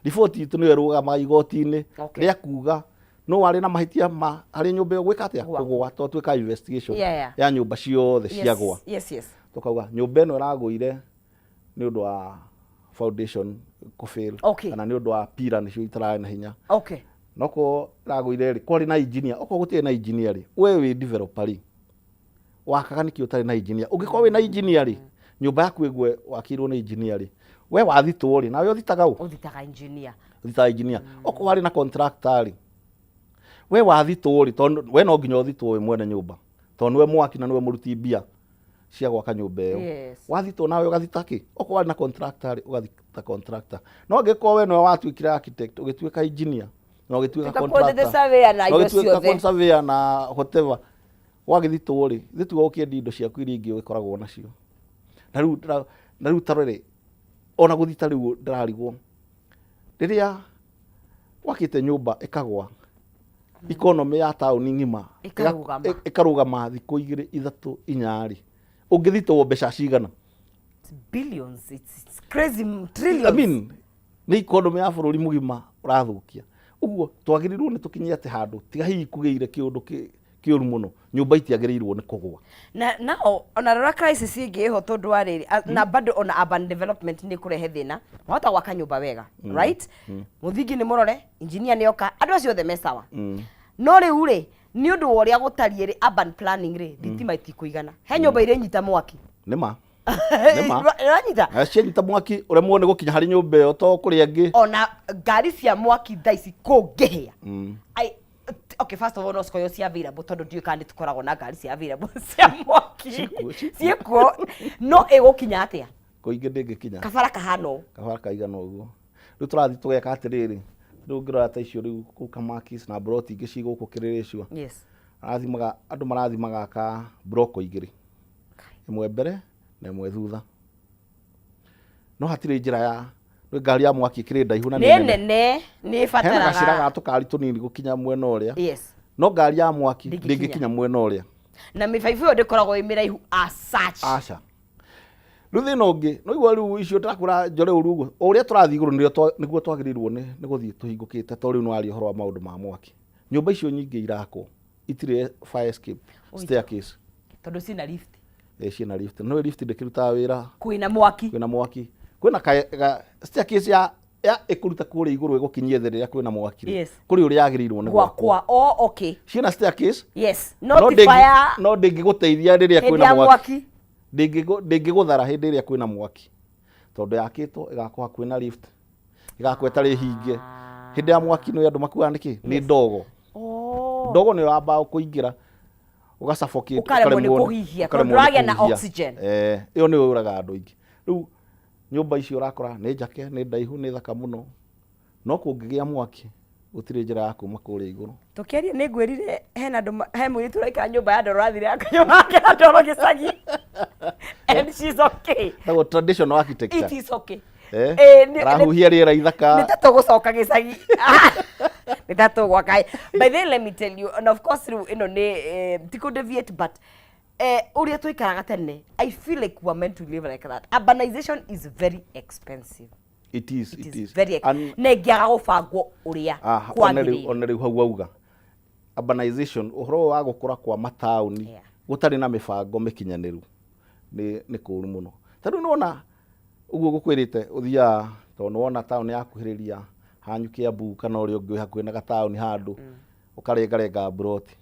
Riboti itũ nĩyo ĩrũgamaga igoti-inĩ rĩa kuga no warĩ na mahĩtia ma harĩ nyũmba ĩyo gwĩka atĩa? Kũgwa. Kũgwa, tondũ twĩkaga investigation ya nyũmba ciothe ciagwa. Tũkauga nyũmba ĩno ĩragũire nĩ ũndũ wa foundation kũfail kana nĩ ũndũ wa pillar nĩcio itararĩ na hinya. No ko ĩragũire rĩ, kwarĩ na engineer? Okorwo gũtirĩ na engineer rĩ, we wĩ developer rĩ, wakaga nĩkĩ ũtarĩ na engineer? Ũngĩkorwo wĩna engineer rĩ, nyũmba yaku ĩgwe wakĩirwo nĩ engineer rĩ, we wathitwo rĩ, nawe ũthitaga ũ? Ũthitaga engineer. Ũthitaga engineer. Okorwo warĩ na contractor rĩ, we wathitwo rĩ, tondũ we no nginya ũthitwo wĩ mwene nyũmba, tondũ nĩwe mwaki na nĩwe mũruti mbia cia gwaka nyũmba ĩyo. Wathitwo nawe ũgathita kĩ? Okorwo warĩ na contractor rĩ, ũgathita contractor. No angĩkorwo we nĩwe watuĩkire architect, ũgĩtuĩka engineer na ũgĩtuĩka Tuĩka quantity contractor surveyor na na indo ũgĩtuĩka ciothe. surveyor na whatever, wagĩthitwo rĩ, ithuĩ tuga ũkĩendia indo ciaku iria ingĩ ũgĩkoragwo nacio. Na rĩu tarore, ona gũthita rĩu ndĩrarigwo, rĩrĩa wakĩte nyũmba ĩkagwa, economy ya taũni ng'ima Ĩkarũgama. Ĩkarũgama thikũ 2, 3, 4 rĩ, ũngĩthitwo mbeca cigana? It's billions, it's crazy, trillions. I mean, nĩ economy ya bũrũri mũgima ũrathũkia. Ũguo twagĩrĩirwo nĩ tũkinye atĩ handũ tiga hihi kũgĩire kĩũndũ kĩũru mũno, nyũmba itiagĩrĩirwo nĩ kũgwa. Na nao ona rora crisis ĩngĩ ĩho, tondũ wa rĩrĩ, na bado ona urban development nĩ kũrehe thĩna. Wahota gwaka nyũmba wega, right, mũthingi nĩ mũrore, engineer nĩ oka, andũ acio othe me sawa, no rĩu rĩ, nĩ ũndũ wa ũrĩa gũtariĩ rĩ, urban planning rĩ, thitima itikũigana, he nyũmba irĩnyita mwaki. Nĩ ma, nĩ ma. Ĩranyita. Na cianyita mwaki, ũremwo nĩ gũkinya harĩ nyũmba ĩyo to kũrĩ angĩ. Ona ngari cia mwaki thaa ici kũngĩhĩa, okay, first of all, no cikorwo ci available, tondũ ndiũĩ kana nĩ tũkoragwo na ngari cia available cia mwaki. Ciĩkuo, ciĩkuo. Ciĩkuo, no ĩgũkinya atĩa? Kũingĩ ndĩngĩkinya. Kabara kahana ũũ. Kabara kaigana ũguo. Rĩu tũrathiĩ tũgeka atĩrĩrĩ, rĩu ũngĩrora ta icio rĩu kũu Kamakis na mburoti ingĩ ci gũkũ Kĩrĩrĩcua, arathimaga andũ marathiĩ magaka mburoko igĩrĩ, ĩmwe mbere na ĩmwe thutha, no hatirĩ njĩra ya nĩ ngari ya mwaki ĩkĩrĩ ndaihu na nĩ nĩ nene, nene nĩ hena gacĩra ĩbataraga ga tũkari tũnini gũkinya mwena ũrĩa, no ngari ya mwaki Ndĩngĩkinya. ndĩngĩkinya mwena ũrĩa. Na mĩbaibũ ĩyo ndĩkoragwo ĩ mĩraihu as such. Aca, rĩu thĩna ũngĩ no igua rĩu icio ndĩrakwĩra njore ũru ũguo, o ũrĩa tũrathiĩ igũrũ nĩrĩo nĩguo twagĩrĩirwo nĩ gũthiĩ tũhingũkĩte, tondũ rĩu nĩ waria ũhoro wa maũndũ ma mwaki. Nyũmba icio nyingĩ irakwo itirĩ fire escape staircase. Tondũ ciĩna lift. Eh, ciĩna lift, no lift ndĩkĩrutaga wĩra kwĩna mwaki. Kwĩna mwaki, kwĩna ka staircase ya ĩkũruta kũrĩa igũrũ ĩgũkinyie thĩ rĩrĩa kwĩna mwaki rĩ. Kũrĩ ũrĩa yagĩrĩirwo nĩ gwakwo. Gwakwa, oh, okay. Ciĩna staircase no no ti fire no ndĩngĩgũteithia rĩrĩa hĩndĩ kwĩna ya mwaki. Mwaki. Ndĩngĩgũthara hĩndĩ ĩrĩa kwĩna mwaki, tondũ yakĩtwo ĩgakwo hakuhĩ na lift, ĩgakwo ĩtarĩ hinge. Hĩndĩ ya mwaki nĩ andũ makuaga nĩkĩ? Nĩ ndogo. Ndogo nĩyo yambaga kũingĩra, ũgasuffocate. Ũkaremwo nĩ kũhihia, tondũ ũkaremwo nĩ ndũragĩa na kũhihia. oxygen. Eh, ĩyo nĩyo yũragaga andũ aingĩ. Rĩu nyũmba icio ũrakora nĩ njake, nĩ ndaihu, nĩ thaka mũno, no kũngĩgĩa mwaki gũtirĩ njĩra ya kuma kũrĩa igũrũ. Tũkĩaria nĩ ngwĩrire hena andũ he mũirĩtu ũraikara nyũmba ya ndoro, athire aka nyũmba yake ya ndoro gĩcagi and she's okay. Tagwo traditional architecture. It is okay. Eh, Eh, arahuhia rĩera ithaka. Nĩ ta tũgũcoka gĩcagi, nĩ ta tũgwaka. By the way, let me tell you, and of course rĩu ĩno nĩ ti kũ deviate, but ũrĩa tũikaraga tene, I feel like we are meant to live like that. Urbanization is very expensive. It is. It it is is very na ĩngĩaga gũbangwo ũrĩa Ah, ona rĩu kwagĩrĩire. Ona rĩu hau wauga urbanization, ũhoro wa gũkũra kwa mataũni gũtarĩ na mĩbango mĩkinyanĩru nĩ kũru mũno. Ta rĩu nĩwona ũguo gũkwĩrĩte ũthiaga, tondũ nĩwona taũni yakuhĩrĩria hanyu Kiambu kana ũrĩa ũngĩ wĩ hakuhĩ na gataũni handũ, ũkarengarenga mburoti.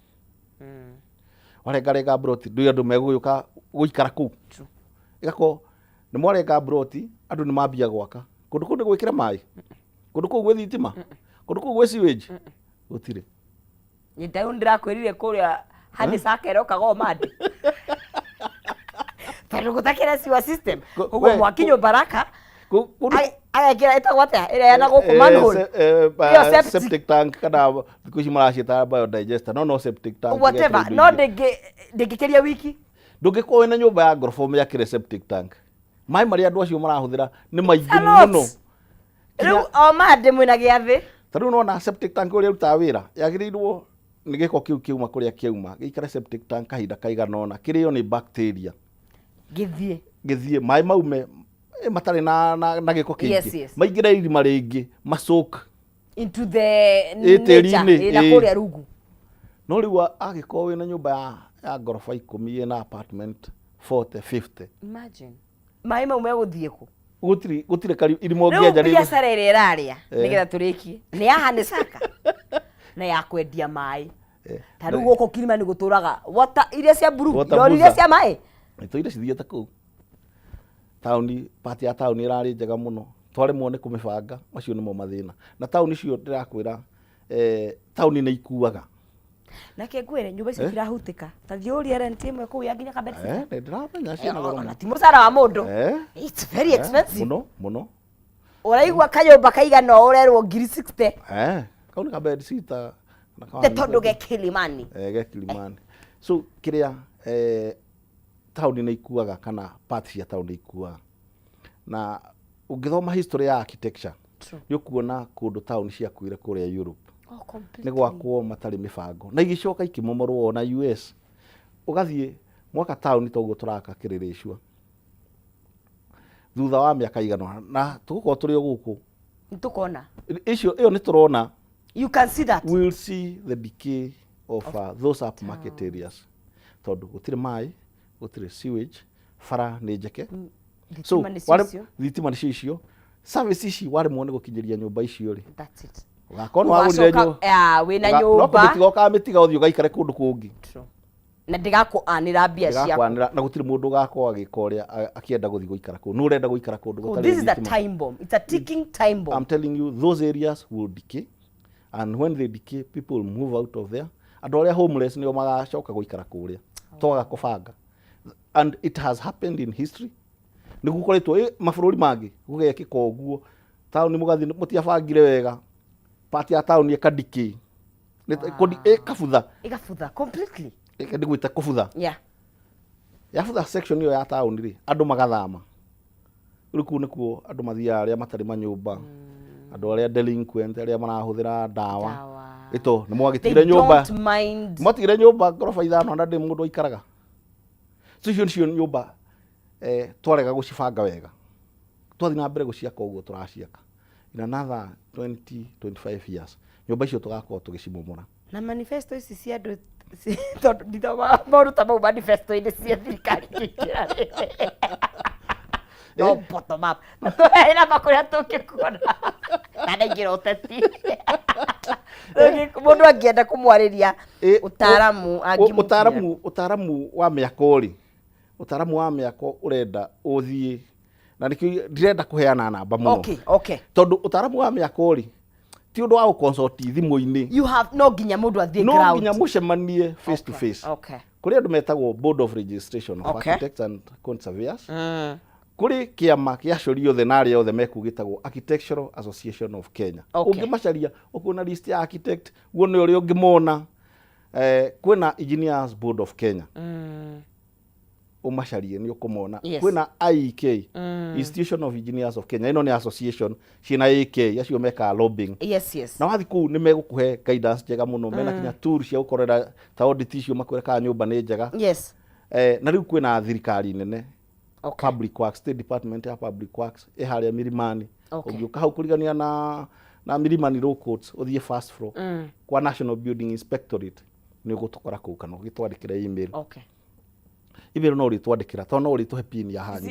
Warengarenga mburoti, ndũĩ andũ megũgĩũka gũikara kũu. Ĩgakorwo nĩ mwarenga mburoti, andũ nĩ mambia gwaka kũndũ kũu, nĩ gwĩkĩre maĩ kũndũ kũu, gwĩ thitima kũndũ kũu, gwĩ sewage gũtirĩ. Nĩ ta rĩu ndĩrakwĩrire kũrĩa hani saka ĩrokaga o mande tondũ gũtakĩrĩ sewer system. Koguo mwaki nyũmba raka agekĩra ĩtagwo atĩa ĩrĩa ya na gũkũ, manhole? Ĩyo septic. Septic tank, kana thikũ ici maraciĩta biodigester, no septic tank. Whatever. Ĩgekĩra indo No ingĩ. Ndĩngĩkĩria wiki. Ndũngĩkorwo wĩna nyũmba ya ngoroba ũmĩakĩre septic tank, maĩ marĩa andũ acio marahũthĩra nĩ maingĩ A lot. mũno. Rĩu o mande mwĩna gĩathĩ. Ta rĩu nona septic tank ũrĩa ĩrutaga wĩra, yagĩrĩirwo nĩ gĩko kĩu kĩauma kũrĩa kĩauma gĩikare septic tank kahinda kaigana ũna, kĩrĩo nĩ bacteria, Gĩthiĩ. Gĩthiĩ, maĩ maume matarĩ na gĩko kĩingĩ, maingĩre irima rĩngĩ, macoke into the Ĩ, nature. tĩri-inĩ, Ĩ, na kũrĩa rungu. No rĩu angĩkorwo wĩna nyũmba ya ngoroba 10 ĩna apartment 40, 50, Imagine maĩ mau megũthiĩ kũ? Gũtirĩ irima Rĩu ũngĩenja rĩngĩ. Biacara ĩrĩa ĩrarĩa, nĩgetha tũrĩkie, nĩ ya hanisaka na ya kwendia maĩ. Ta rĩu gũkũ Kilimani gũtũraga water iria cia blue, Water irori iria boozer. cia maĩ. Tũire cithiĩte kũu taũni, part ya taũni ĩrarĩ njega mũno, twaremwo nĩ kũmĩbanga. Macio nĩmo mathĩna na taũni icio ndĩrakwĩra, taũni nĩ ikuaga. Nake ngwĩre nyũmba icio itirahutĩka, ta thiĩ ũrie rent ĩmwe kũu ya nginya kabeti. Eh, nĩ ndĩramenya ciĩna goro Ona mũno. ti mũcara wa mũndũ. It's very expensive. Mũno mũno. Ũraigua kanyũmba kaigana ũũ ũrerwo ngiri 60. Eh, kau nĩ ka bed sitter na ka Nĩ tondũ ge Kilimani. Eh, ge Kilimani. So kĩrĩa, taũni nĩ ikuaga, kana part cia taũni ikuaga, na ũngĩthoma history ya architecture, nĩ ũkuona kũndũ taũni ciakuire kũrĩa Europe Oh, completely. nĩ gwakwo matarĩ mĩbango na igĩcoka ikĩmomorwo. Ona US ũgathiĩ mwaka taũni toguo tũraka Kĩrĩrĩcua, thutha wa mĩaka igana ũna na tũgũkorwo tũrĩ o gũkũ. Nĩ tũkona. Icio ĩyo nĩ tũrona. You can see that. We'll see the decay of those upmarket areas, tondũ gũtirĩ maĩ, gũtirĩ sewage, bara nĩ njeke. So Thitima nĩcio icio. Thitima nĩcio icio, service ici waremwo nĩ gũkinyĩria nyũmba icio rĩ, That's it. ũgakorwo nĩ wagũrire Ũgacoka, wĩna no nyũmba. kũmĩtiga ũkamĩtiga ũthiĩ ũgaikare kũndũ kũngĩ. True. Na ndĩgakũanĩra mbia ciaku. Ndĩgakwanĩra, na gũtirĩ mũndũ ũgakorwo agĩka ũrĩa akĩenda gũthiĩ gũikara kũu. Nũ ũrenda gũikara kũndũ Oh, gũtarĩ this is a thitima? time bomb. It's a ticking time bomb. I'm telling you, those areas will decay, and when they decay, people will move out of there. Andũ arĩa homeless nĩo magacoka gũikara kũrĩa, twaga kũbanga. And it has happened in history. Nĩ gũkoretwo mabũrũri mangĩ gũgekĩka ũguo. Taũni mũgathiĩ mũtiabangire wega, part ya taũni ĩkadikĩ, ĩkabutha. Ĩgabutha completely. Ndĩgwĩte kũbutha. Yeah. Yabutha section ĩyo ya taũni rĩ, andũ magathama. Rĩu kũu nĩkuo andũ mathiaga arĩa matarĩ manyũmba, andũ arĩa delinquent, arĩa marahũthĩra ndawa. Ndawa. Ĩto nĩ They mwagĩtigire nyũmba. don't mind. Mwatigire nyũmba ngoroba ithano na ndĩ mũndũ aikaraga. So icio nĩcio nyũmba twarega gũcibanga wega. Twathiĩ na mbere gũciaka ũguo tũraciaka. In another 20, 25 years, nyũmba icio tũgakorwo tũgĩcimomora. Na manifesto ici cia andũ tondũ ndithomaga maũndũ ta mau manifesto-inĩ cia thirikari kĩingĩra rĩ. No bottom up. Na tũheana kũrĩa tũngĩkuona. Na ndaingĩra ũteti. Mũndũ angĩenda kũmwarĩria ũtaaramu angĩmũkinyĩra. Ũtaaramu wa mĩako rĩ, ũtaaramu wa mĩako ũrenda ũthiĩ, na nĩkĩo ndirenda kũheana namba mũno. Okay. Tondũ ũtaaramu wa mĩako rĩ, ti ũndũ wa gũconsult thimũ-inĩ. You have no nginya mũndũ athiĩ No ground. nginya mũcemanie face to face. Kũrĩ andũ metagwo Board of Registration of Architects and Conservators. Kũrĩ kĩama kĩa acori othe na arĩa othe mekuo gĩtagwo Architectural Association of Kenya. Ũngĩmacaria ũkuona list ya architect, wone ũrĩa ũngĩmona. Kwĩna Engineers Board of Kenya. Ũmacarie nĩ ũkũmona. Kwĩna IEK, Institution of Engineers of Kenya. Ĩno nĩ association ciĩna AK, acio mekaga lobbying. Yes, yes. Na wathiĩ kũu nĩ megũkũhe guidance njega mũno, mena kinya tool cia gũkorera ta audit icio makwĩre kana nyũmba nĩ njega. Na rĩu kwĩna thirikari nene. Public Works, State Department ya Public Works ĩ harĩa Milimani. Ũngĩũka hau kũrigania na Milimani Law Courts, ũthiĩ first floor. Kwa National Building Inspectorate nĩ ũgũtũkora kũu, kana ũgĩtwandĩkĩre email. Email no ũrĩtwandĩkĩra, tondũ no ũrĩtũhe pin ya hanyu.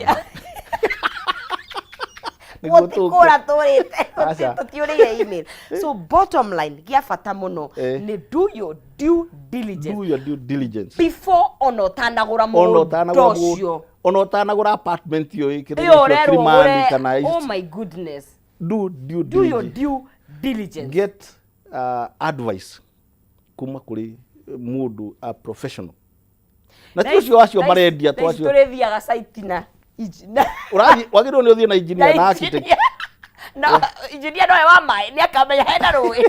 Nĩguo Gũtikũra tũrĩte, Aca. tũtiũrĩire email. So bottom line, gĩa bata mũno nĩ do your due diligence. Do your due diligence. Before ona ũtanagũra Ona mũgũnda ũtanagũra ũcio. mũgũnda, ona ũtanagũra apartment ĩyo ĩkĩrĩ Ĩyo ũrerwo Kilimani ũgũre, kana East. oh my goodness. Do due Do your diligence. due diligence. Get advice kuma kũrĩ mũndũ a professional. Na ti ũcio acio marendia to acio. Tũrĩthiaga site na engineer. Ũrathiĩ, wagĩrĩirwo nĩ ũthiĩ na engineer na architect. Engineer. Na engineer nowe wa maĩ nĩ akamenya hena rũĩ.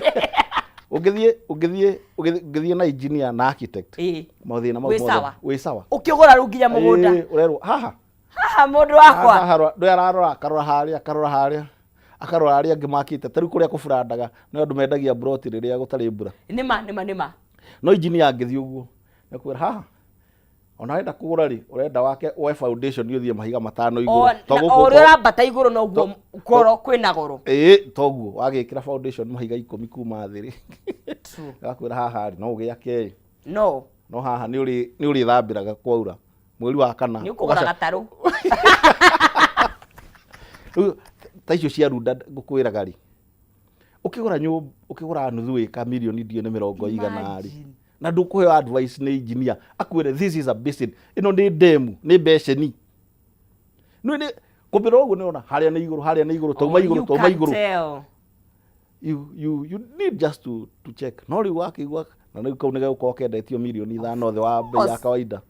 Ũngĩthiĩ na engineer na architect. Mathĩna mau Wĩ mothe. sawa. Wĩ sawa. Ũkĩgũra rĩu nginya mũgũnda. Ũrerwo haha. Haha mũndũ wakwa. Haha, ndũĩ ararora, akarora harĩa, akarora harĩa. Akarora arĩa angĩ makĩte. Ta rĩu kũrĩa kũburandaga, nĩ andũ mendagia plot rĩrĩa gũtarĩ mbura. Nĩma, nĩma, nĩma. No engineer angĩthiĩ ũguo, nĩakwĩra haha. Ona wenda kũgũra rĩ, ũrenda wake woe foundation ũthiĩ mahiga matano igũrũ. To gũkũ O ũrĩa ũkorwo ũrambata igũrũ noguo goro kwĩna goro. Toguo wagĩkĩra foundation mahiga 10 kuma thĩ rĩ. Agakwĩra haha rĩ, no ũgĩake ĩ. No. No haha nĩ ũrĩthambĩraga kwaura. Mweri wa kana. Nĩ ũkũgũra gatarũ. Rĩu ta icio cia Runda ngũkwĩraga rĩ, ũkĩgũra nyũmba, ũkĩgũra nuthu ĩka mirioni ndiũĩ nĩ mĩrongo igana rĩ. Imagine. Na ndũkũheo advice nĩ engineer akwĩre this is a basin, ĩno nĩ demu, nĩ beceni. Nĩ nĩ kũmbĩra ũguo nĩ ona harĩa nĩ igũrũ, harĩa nĩ igũrũ, tauma Oh, igũrũ, you tauma can igũrũ. tell. You need just to check. No rĩu wakĩigua na rĩu kau nĩ gegũkorwo kendetio mirioni ithano thĩ wa bei ya kawaida.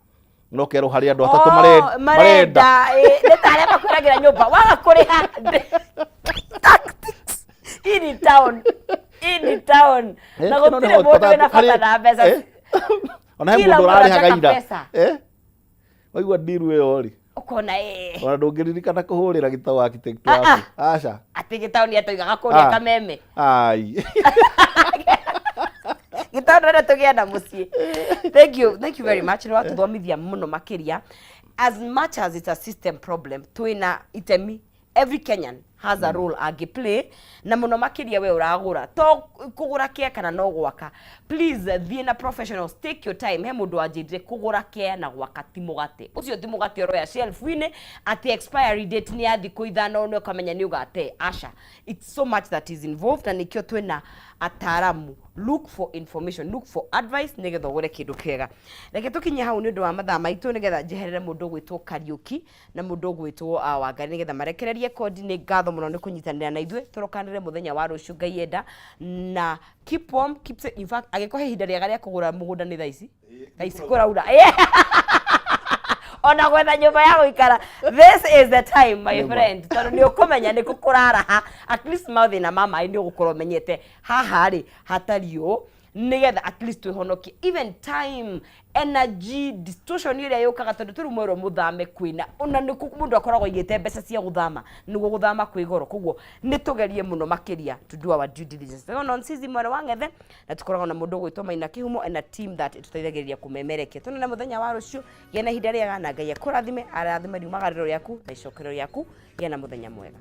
No kerwo harĩ andũ atatũ Oh, marenda. marenda, nĩ ta arĩa makwĩragĩra nyũmba waga kũrĩha. Tactics. In town. In town. Na Ĩno nĩ gũtirĩ hot mũndũ potato. wĩna bata na mbeca. Ona he Kila mũndũ mũndũ ũrarĩhaga anataka ira. pesa. Waigua deal ĩyo rĩ. Ũkona, Ona ndũngĩririkana kũhũrĩra gĩtau architect Ah, waku. Aca. Atĩ gĩtau nĩ atoigaga kũrĩa kameme. Ai. Gĩtau ndĩrenda tũgĩe na mũciĩ. Thank you, thank you very much. Nĩ watũthomithia mũno makĩria. As much as it's a system problem, twĩna itemi. Every Kenyan has a role angĩ play, na mũno makĩria we ũragũra. To kũgũra kĩa kana no gwaka. Please thiĩ na professionals, take your time. He mũndũ wanjĩrire kũgũra kĩa na gwaka ti mũgate. Ũcio ti mũgate ũroya shelf-inĩ atĩ expiry date nĩ ya thikũ ithano na ũkamenya nĩ ũgate. Aca. It's so much that is involved na nĩkĩo twĩna ataaramu. Look for information, look for advice nĩgetha ũgũre kĩndũ kĩega. Reke tũkinye hau nĩ ũndũ wa mathaa maitũ nĩgetha njeherere mũndũ ũgwĩtwo Kariũki na mũndũ ũgwĩtwo Wangari nĩgetha marekererie kodi. Nĩ ngatho mũno nĩ kũnyitanĩra na ithuĩ. Tũrokanĩre mũthenya wa rũciũ Ngai enda, na keep warm, keep safe. In fact, angĩkorwo he ihinda rĩega rĩa kũgũra mũgũnda nĩ thaa ici. Thaa ici kũraura. Ona gwetha nyũmba ya gũikara, this is the time, my friend, tondũ nĩ ũkũmenya nĩ kũ kũraraha. At least mathĩna ma maĩ nĩ ũgũkorwo ũmenyete haha rĩ hatariĩ ũũ, nĩgetha at least twĩhonokie even time, energy, distortion ĩrĩa yũkaga, tondũ tũrĩu mwerwo mũthame kwĩna ona nĩ kũ mũndũ akoragwo aigĩte mbeca cia gũthama, nĩguo gũthama kwĩ goro. Koguo nĩ tũgerie mũno makĩria to do our due diligence. Tũkoragwo na Onsizi mwena wa Ng'ethe, na tũkoragwo na mũndũ ũgwĩtwo Maina Kĩhumo and a team that ĩtũteithagĩrĩria kũmemerekia. Tuonane mũthenya wa rũciũ. Gĩa na ihinda rĩega na Ngai akũrathime, arathime riumagarĩro rĩaku na icokero rĩaku. Gĩa na mũthenya mwega.